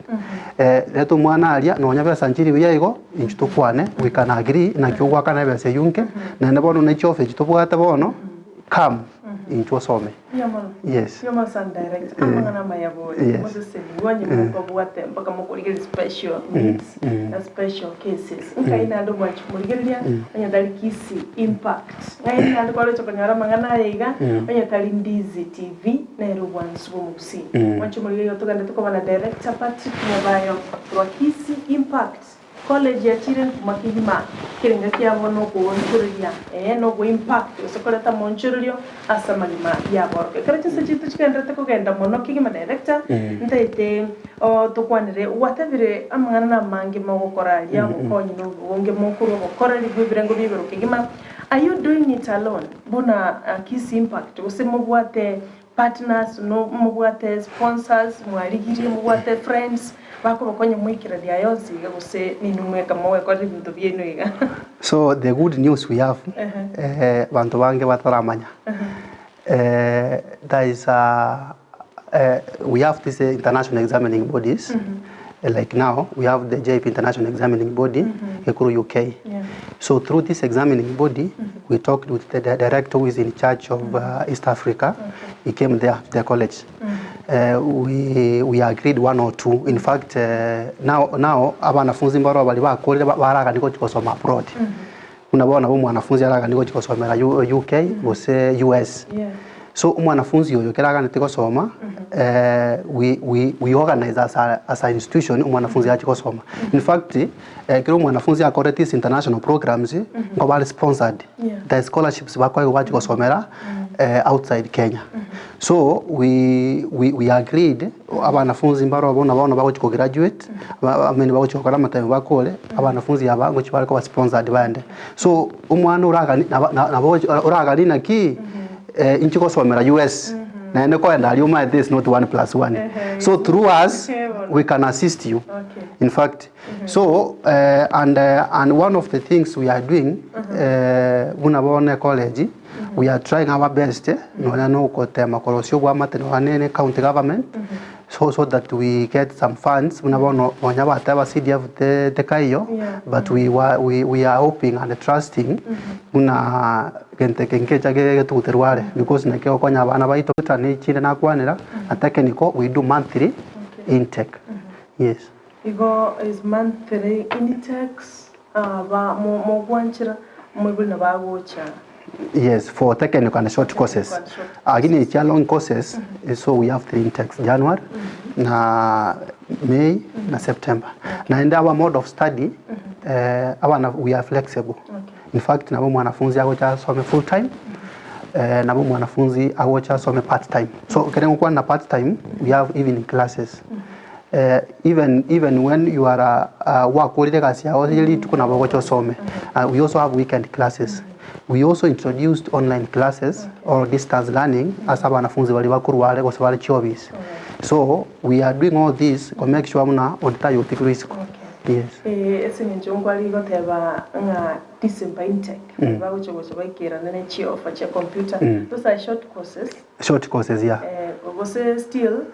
Leta omwana aria nonya besa nchiri buya igo inchu tokwane, we can agree nakio gwakana ebesa eyunke naende bono na echiofe echi tobwate bono come inchu osome. Yamano. Yes. Yamano san direct. Amangana mayabo. Yes. Moses wanye mukabwate mpaka mukurigira special needs na special cases. Nkaina ndo mwachi murigiria onye tali Kisii Impact. Nkaina ndo kwalo chokonyora mangana yiga onye tali Ndizi TV na ero bwansu mugusi. Mwachi murigiria tuganda tukobana director Patrick Nyabayo rwa Kisii Impact College ya chire makigima kiringa kiabo no kuonchuria no go impact usokoreta monchurio asa magima ya borke kare chise chitu chikenderete kugenda mono kigima. Director, ntaite o tukwanire watebire amang'ana na mangi mogokora ya gukonyi no wonge mokuru gokora rigwe birengo bibero kigima. Are you doing it alone buna Kisii Impact gose mobwate partners, no mobwate sponsors mwarigirie, mobwate friends bakobakonya mwikira yonsi iga gose ninumweka mogekora ebinto bienu iga? So the good news we have, bantu bange bataramanya, there is a we have these international examining bodies. Like now we have the JP International Examining Body Ekuru UK. So through this examining body, we talked with the director who is in charge of East Africa. He came there to the college. We agreed one or two. In fact, now abanafunzi mbaro bali bakorire baraganiko chikosoma abroad. Unabona bo mwanafunzi araganiko chikosomera UK gose US. So omwanafunzi oyo ekero aganete gosoma, we we we organize as a as a institution omwanafunzi ache gosoma. In fact, ekero omwanafunzi akorete these international programs, nko bare sponsored, the scholarships bakoegwa bache gosomera outside Kenya. So we we we agreed abanafunzi mbaro bono bono bagochi ko graduate, I mean bagochi gokora amatemo bakore, abanafunzi aba ngochi bare koba sponsored baende. So omwana oragani nabo nabo oragani naki inche gosomera US naende koenda aria omanyete is not one plus one. So through us we can assist you in fact. So and and one of the things we are doing buna bono ecollege we are trying our best nonya na ogotema korosia obwamate nonya ne county government so so that we get some funds buna bono nonya bateba CDF te tekaiyo but we we we are hoping and trusting buna gento eke nkecha getuguterwa are because naki kegokonya abana baito chinde nakwanera na technical we do monthly intake yes. Igo is monthly intakes ba mogwanchera moibori nabo agocha. Yes, for technical and short courses. Lakini chia long courses, so we have three intakes, January, na May, na September. Naende our mode of study, abana we are flexible. In fact, nabo mwanafunzi agocha asome full time, nabo mwanafunzi agocha asome part time. So ekere ngokwana na part time, we have evening classes. Even even when you are gwakorire egasi yao ye rituko nabo ogocha osome. We also have weekend classes. We also introduced online classes or distance learning ase abanafunzi baria bakorwa are gose bare chiofisi. So we are doing all this ko make sure buna onde tayotigirwe isiko. Yes. Ase eng'encho nkware goteba ng'a December intake baria bagocha gocha baikerane ne chiofa chia computer, those are short courses. Short courses yeah. Gose still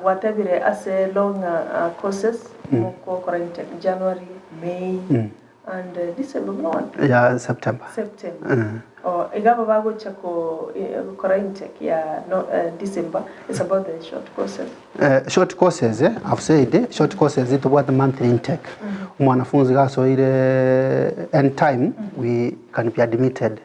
gwatebire ase long courses mokokora intake January, May and December buna one? Yeah, September. September. Oh, iga aba bagocha gokora intake ya December it's about the short courses. Short courses I've said short courses tobwate monthly intake. Omwanafunzi gasoire any time we can be admitted.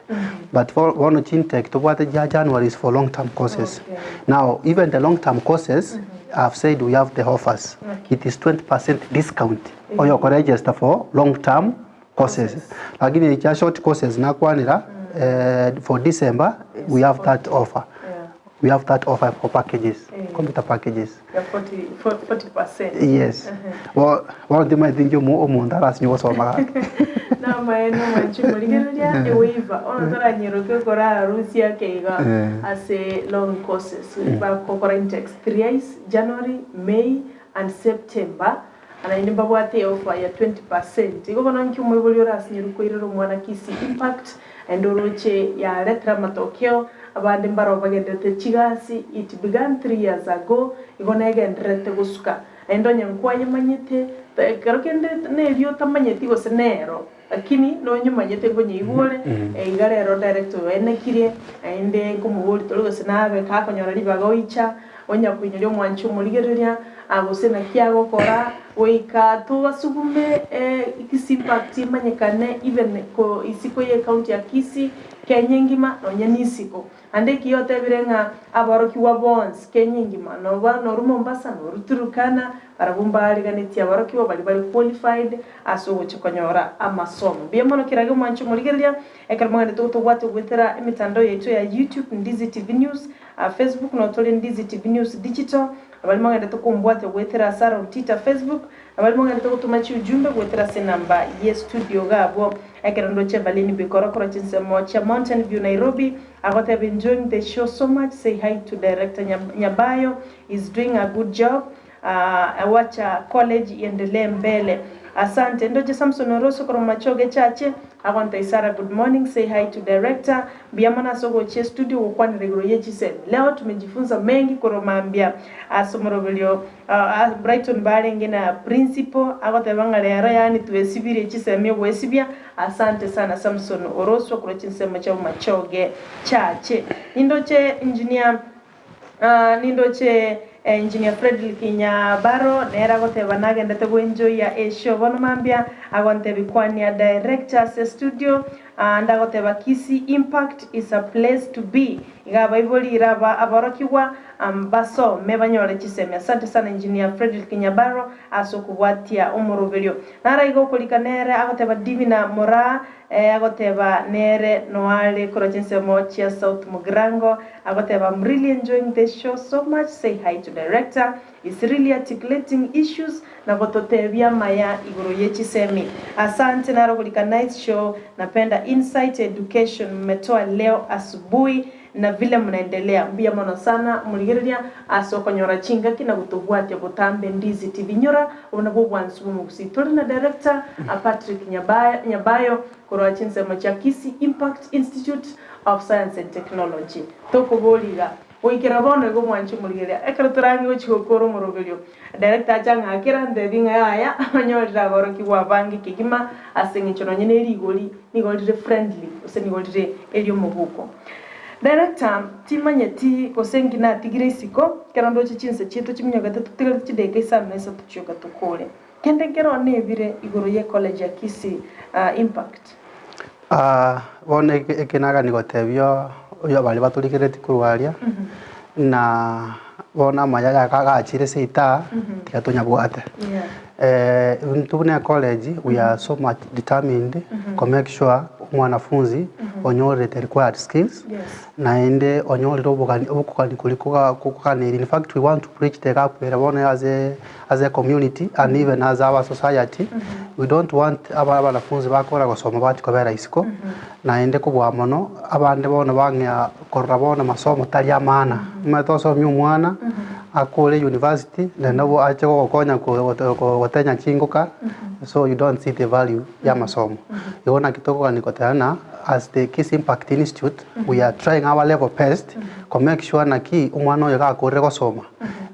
But for bono chintake tobwate ja January is for long term courses. Now even the long term courses I've said we have the offers. It is 20% discount oyo oko register for long term courses. Lakini echa short courses nakwanera for December we have that offer. We have that offer for packages, computer packages. Ya 40, 40%. Yes. Bo bono timanyeti inki omo omonto arasinye gosoma gaki. Namaene omwanchi omorigereria ewaiver bono toranyeroke korarusia ake iga ase long courses bagokora intakes three ice January, May and September naende mbabwate eoffer ya 20%. Igo bono nki omoibori orasinyeru koirera omwana Kisii Impact naende oroche yaretire amatokeo Abande mbarabwo bagenderete chigasi, it began 3 years ago, igo negendererete gosuka. Naende onye nkwayemanyete, ekero kende nerio otamanyeti gose nero, lakini nonyemanyete nkonyeigure, iga rero director oyo oenekirie, naende nkomoboria tore gose nabe gakonyora ribaga oicha, onya koinyoria omwanchi omorigereria, gose naki agokora, goika tobasugume Kisii Impact emanyekane even ko isiko ye ecounty ya Kisii, Kenya engima nonya nisiko. Ande ekiya otebire ng'a aborokigwa bonsi Kenya engima, noba noru Mombasa, noru Turkana, barabwo mbariganetie aborokigwa baria bare qualified ase ogochia konyora amasomo. Mbuya mono kerage omwanche omorigereria, ekero mogenderete gotobwatia goetera emetandao yaito ya YouTube, Ndizi TV News, Facebook notore Ndizi TV News Digital, abaria mogenderete kombwatia goetera ase Aaron Tita Facebook, Abaria mogenderete gotoma chiujumbe goetera ase enamba ye studio iga abwo. Ekero ndoche Evelyn Bikoro korwa chinsemo chia Mountain View Nairobi agoteba enjoying the show so much say hi to director Nyabayo is doing a good job wacha college iendelee mbele asante. Ndoche Samson Oroso korwa Machoge Chache agonta Isara good morning say hi to director Mbuya mono ase ogochia estudio gokwanera igoro ye chisemi leo tumejifunza mengi korwa mambia ase omoroberio Brighton barenge na principal agoteba ng'a rero yaani twesibirie chisemi ogwesibia asante sana Samson Oroswa korwa chinsemo chia Bomachoge Chache. Nindoche engineer nindoche Engineer Fredrick Nyabaro nere agoteba nagendete goenjoyia eshow bono mambia agontebia kwania director ase studio ande agoteba Kisii impact is a place to be iga abaibori ira aba aborokigwa basome banyore chisemi asante sana Engineer Fredrick Nyabaro ase okobwatia omoroberio. Naro iga okorika nere agoteba Divina Moraa agoteba nere noare korwa chinsemo chia South Mugirango agoteba I'm really enjoying this show so much say hi to director is really articulating issues na gototebia amaya igoro ye chisemi asante naro okorika nice show napenda insight education mmetoa leo asubuhi na vile mnaendelea mbuya mono sana morigereria ase okonyora chingaki na gotobwatia botambe Ndizi TV nyora obo nabwo obwansu bw'omogusii tore na director Patrick Nyabayo korwa chinsemo chia Kisii Impact Institute of Science and Technology tokoboria iga goikera bono igo mwanche morigereria ekero torange gochia gokora omoroberio Director acha ng'akera antebi ng'a yaya onyorire aborokigwa abange kegima ase eng'encho nonye ne rigori nigo rire friendly gose nigo rire eriomobuko. Director, timanyeti gose nki natigire isiko, ekero ndoche chinsa chiaito chiminyogete totigarete chidakika isano na isato chioka tokore. Kende nkero nebire igoro ye college ya Kisii Impact. Bono eke nagani gotebia oyo baria batorigeretie korwa aria, na bono amaya aya agachire seita tiga tonyabwate. Intwe buna ecollege we are so much determined ko make sure omwanafunzi onyorete required skills, naende onyorire obogani obokogani koria koga koganeiri. In fact we want to preach the gap ere bono as a as a community and even as our society, we don't want abanafunzi bakora gosoma bachia kobera isiko, naende kobua mono abande bono bang'ea korora bono masomo tari amana. Omanyete osomie omwana akore university naende nabo ache gogokonya gotenya chingoka so you don't see the value ya amasomo. Igo naki tokogania koteba ng'a as the Kisii Impact Institute we are trying our level best ko make sure naki omwana oyo gakorire gosoma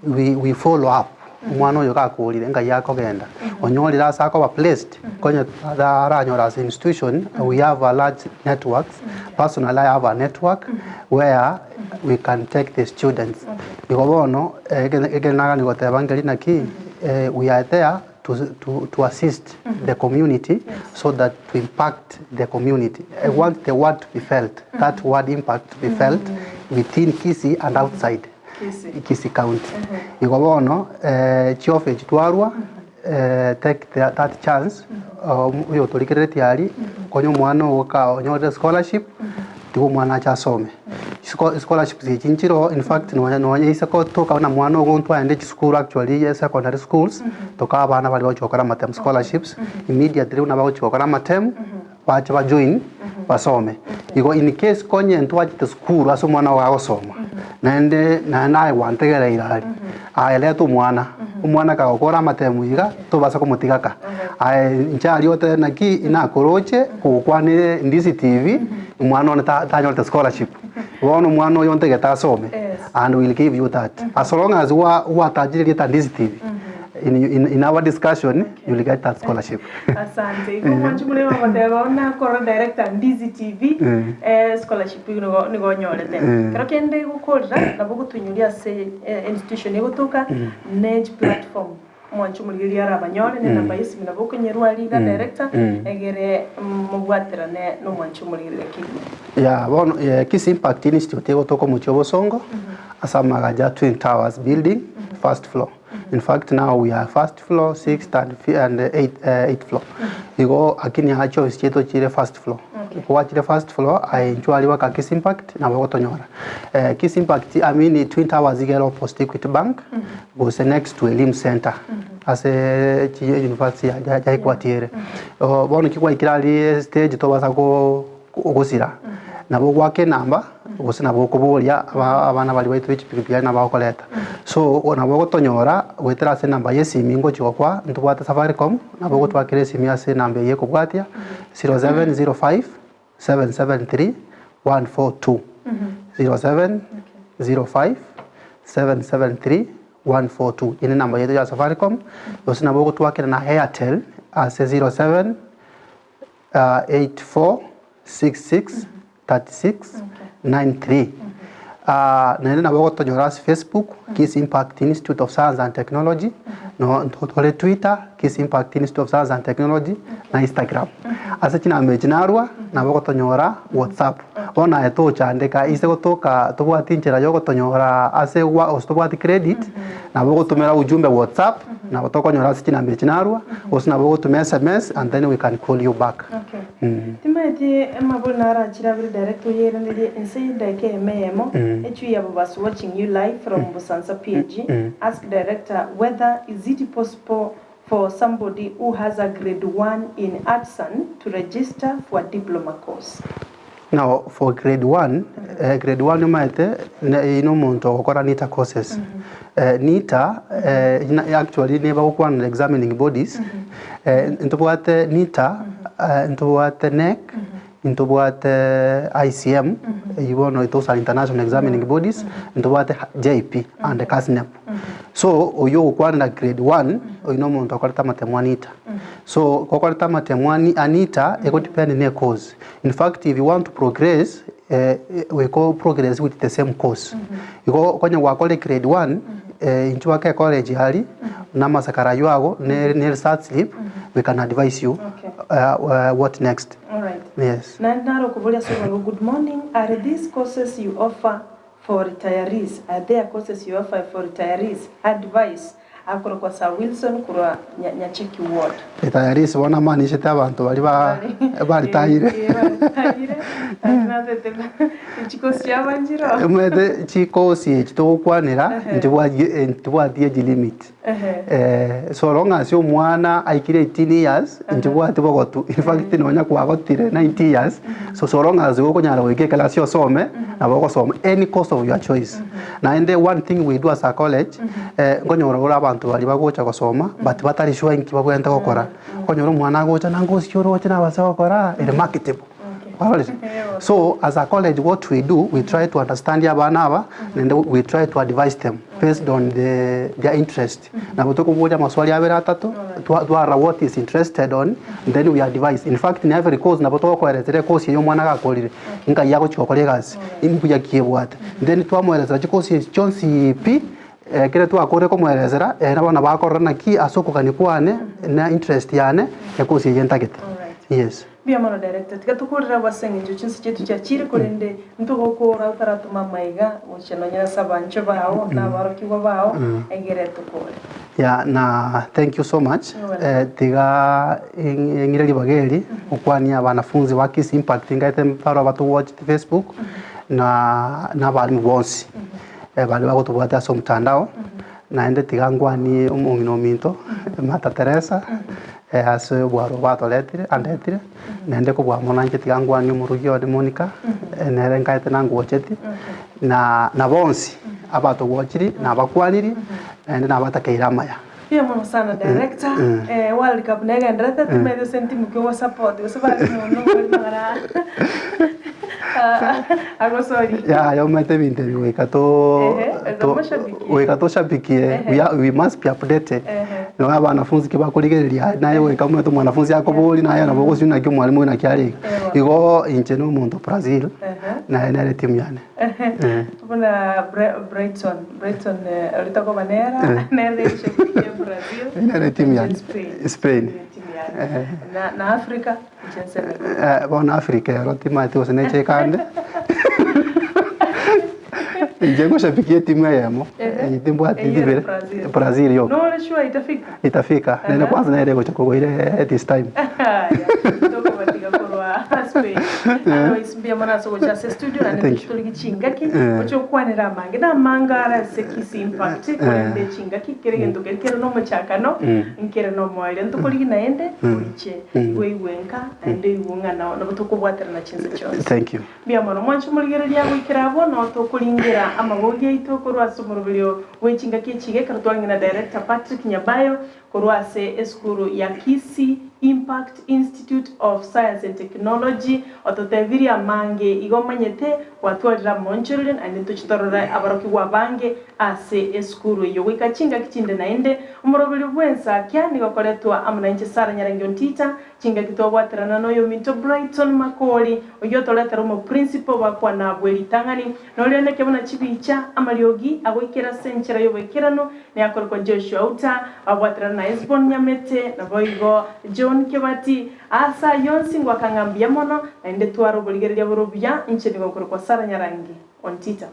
we follow up omwana oyo gakorire ngai akogenda onyorire ase akoba placed konye aranyore as institution we have a large networks personally I have a network where we can take the students igo bono ekere nagani goteba nkeri naki we are there to assist the community so that to impact the community I want the word to be felt that word impact to be felt within Kisii and outside Kisii county. Igo bono chiofa echi twarwa take that chance oyotorigereretie aria konya omwana ogo onyorire scholarship tiga omwana ache asome. Scholarships echi nchiroo in fact nonya nonya ase gotoka buna mwana ogo ntwaende chisukuru actually secondary schools tokaa abana baria bagochia gokora amatemu scholarships immediately buna bagochia gokora amatemu bache ba join basome. Igo in case konye ntwachete sukuru ase omwana ogo agosoma naende naende aye gwantegereire aria aye reta omwana, omwana kagokora amatemu iga tobasa komotiga ka. Aye inche aria otebe naki inakoroche kogokwanire Ndizi TV omwana one tanyorete scholarship bono omwana oyo ntagete asome and will give you that as long as gwatachire erieta Ndizi TV in our discussion you will get that scholarship. Asante. Igo mwanchi murebe ogoteba buna korora director Ndizi TV scholarship igo nigo onyorete. Kero kende gokorera nabo ogotoinyoria ase institution egotoka ne chiplatform mwanchi omorigereria arabanyore ne enamba ye esimu nabo okonyerwa aria iga director egere mobwaterane na omwanchi omorigereria kegima. Yeah, bono Kisii Impact Institute egotoka omochie o Bosongo ase amagacho a Twin Towers building first floor. In fact now we are first floor, sixth and and eighth, eighth floor. Igo lakini aa chiofisi chiaito chire first floor. Gwachire first floor aye inchuo aria baka Kisii Impact nabo ogotonyora. Kisii Impact I mean Twin Towers iga ere opposite Equity Bank gose next to Elimu Centre ase chi university ya ya Equity ere. Bono ekio gwaikire aria stage tobasa go gosira nabo ogoaka enamba gose nabo okoboria abana baria baito be chipikipiki aria nabo bagokoreta. So nabo ogotonyora goetera ase enamba ya esimi ngochia gokoa ntobwate Safaricom nabo ogotwakera esimi ase enamba eyio ekobwatia 0705 773 142, 0705 773 142 eye nenamba yaito ya Safaricom gose nabo ogotwakera na Airtel ase 07 84 66 36 93. Naende nabo ogotonyora ase Facebook, Kisii Impact Institute of Science and Technology, no ntore Twitter, Kisii Impact Institute of Science and Technology, na Instagram. Ase chinamba echi narwa, nabo ogotonyora WhatsApp. Bono aye tochandeka ise gotoka tobwati enchera ya ogotonyora ase gwa gose tobwati credit, nabo ogotomera ujumbe WhatsApp, nabo tokonyora ase chinamba echi narwa, gose nabo ogotoma sms and then we can call you back. Okay. Timanyeti amabori narachire abere direct oyeiranerie inse y'edaika eyemo eyemo Echui ya Bobasi watching you live from Busansa PAG ask director whether is it possible for somebody who has a grade one in Artisan to register for a diploma course. Now for grade one, eh, grade one omanyete ne- eyio na omonto ogokora NITA courses. Eh, NITA eh, na- actually nigo bagokwana examining bodies, eh, ntobwate NITA, eh, ntobwate KNEC, ntobwate ICM, eyio bono those are international examining bodies, ntobwate JP and KASNEB. So oyio ogokwanera grade one, oyio na omonto okorete amatemo a NITA. So gokorete amatemo a a NITA, ego depend na ecourse. In fact if you want to progress, goika o progress with the same course. Igo onye gwakorire grade one, inchuo ake ecollege aria, na amasakara aywo ago, ne ne research slip, we can advise you what next. Alright. Yes. Naende naro okoboria ase obwango, good morning, are these courses you offer for retirees, are there courses you offer for retirees? Advice, akorokwa Sir Wilson korwa Nyacheki ward. Retirees bono amaanishete abanto baria ba baritayire. Ee, baritayire, lakini natete chikosi chiabo nchiroo. Omanyete chikosi echi togokwanera ntibwati ntibwati age limit. So long as omwana aikire 18 years ntibwati bogotu in fact nonya kwagotire 90 years so so long as gokonyara goika ekelasi osome nabo ogosoma any course of your choice. Naende one thing we do as a college nkonyora ore abanto baria bagocha gosoma but batari sure inki babwenerete gokora. Okonyora omwana agocha na ngosi oroche nabase gokora ere marketable. Kwarorire? So as a college what we do we try to understand abana aba naende we try to advise them based on the their interest. Nabo tokoboria amaswali abere atato twarora what is interested on then we advise. In fact in every course nabo togokoeresera ecourse eye omwana gakorire nkai agochi gokora egasi mbuya ki ebwate. Then twamoeresera chicourse echi chionsi pi ekere twakorire komoeresera ere bono nabo akorora naki ase okogania kwane na interest yane ecourse eye ntagete. Yes. Mbuya mono director, tiga tokorere abwo ase eng'encho chinse chiaito chiachire korende ntogokora otaratoma amaiga gochia nonya ase abanchwa bao na abarokigwa bao egere tokore. Yeah, na thank you so much. You're welcome. Tiga ng'ire ribaga eri gokwania abanafunzi ba Kisii Impact ngaete barabwo batowatchete Facebook na na abalimu bonsi baria bagotobwatia ase omotandao naende tiga nkwanie omong'ina ominto Martha Teresa Ase obwaro bwatoretire, andetire, naende kobua mono inche tiga ngwanie omorugi one Monica, nere nkaete nangwocheti, na na bonsi abatogwochiri, nabakwaniri, naende nabatakeire amaya. Mbuya mono sana director, eh, world cup negenderete timanyete gose ntimu ki ogosupport gose bari mono bari mang'ana agosori. Yaya omanyete ebinto ebi goika to Ehe, to moshabikie. goika toshabikie, Ehe. we are we must be updated. Ehe. Nonya abanafunzi ki bakorigereria aye naye goika omanyete omwanafunzi akoboria naye nabo ogosinywa naki omwalimu oyo naki are iga. Igo inche na omonto Brazil, naye nere etimu yane. Eh. Buna Brighton, Brighton oria tokoba nera, nere eshabiki ya Brazil. Nere etimu yane. Spain. Spain. Etimu yane. Na, na Africa, inche Senegal. Bono Africa ero timanyeti gose neche ekande. Inche ngoshabikia etimu eyemo, Ehe. eye timbwati Eyio ere ribere, Brazil. Brazil yoka. Nore sure itafika? Itafika, naende Aha. kwanza nere egocha kogwa ire this time. Haya, tokobatiga korwa Spain. Otherwise mbuya mono ase ogocha ase studio naende Thank you. tochi tori chingaki Eh. oche okwanera amange na amange are ase Kisii Impact korende chingaki kere egento keri kere na omochakano nkere na omoerio ntokorigi naende oiche oigwe nka naende oigwe ng'a nao nabo tokobwaterana chinse chionsi. Thank you. Mbuya mono mwanche omorigereria goikera abwo, nao tokoringera amaboria aito korwa ase omoroberio bwe chingaki echi iga ekero twarenge na Director Patrick Nyabayo korwa ase esukuru ya Kisii Impact Institute of Science and Technology ototebirie amange igo omanyete. Gwatwarire amoonchoreria, naende ntochie torore aborokigwa abange ase esukuru eyio. Goika chingaki chinde naende, omoroberio bw'ensakia nigo okoretwa amo nainche Sarah Nyarangi Ontita, chingaki twabwaterana noyominto Brighton Makori, oyio otoretera omoprincipo bakwana bwe ritang'ani, noria neke buna chibicha, amariogi agoikera ase enchera y'oboikeranu, neakorokwa Joshua Outa, babwaterana na Hesbon Nyamete, naboigo John Kebati. Ase ayio onsi ngoaka ng'a mbuya mono, naende tware oborigereria bore obuya, inche nigo nkorokwa Sarah Nyarangi Ontita.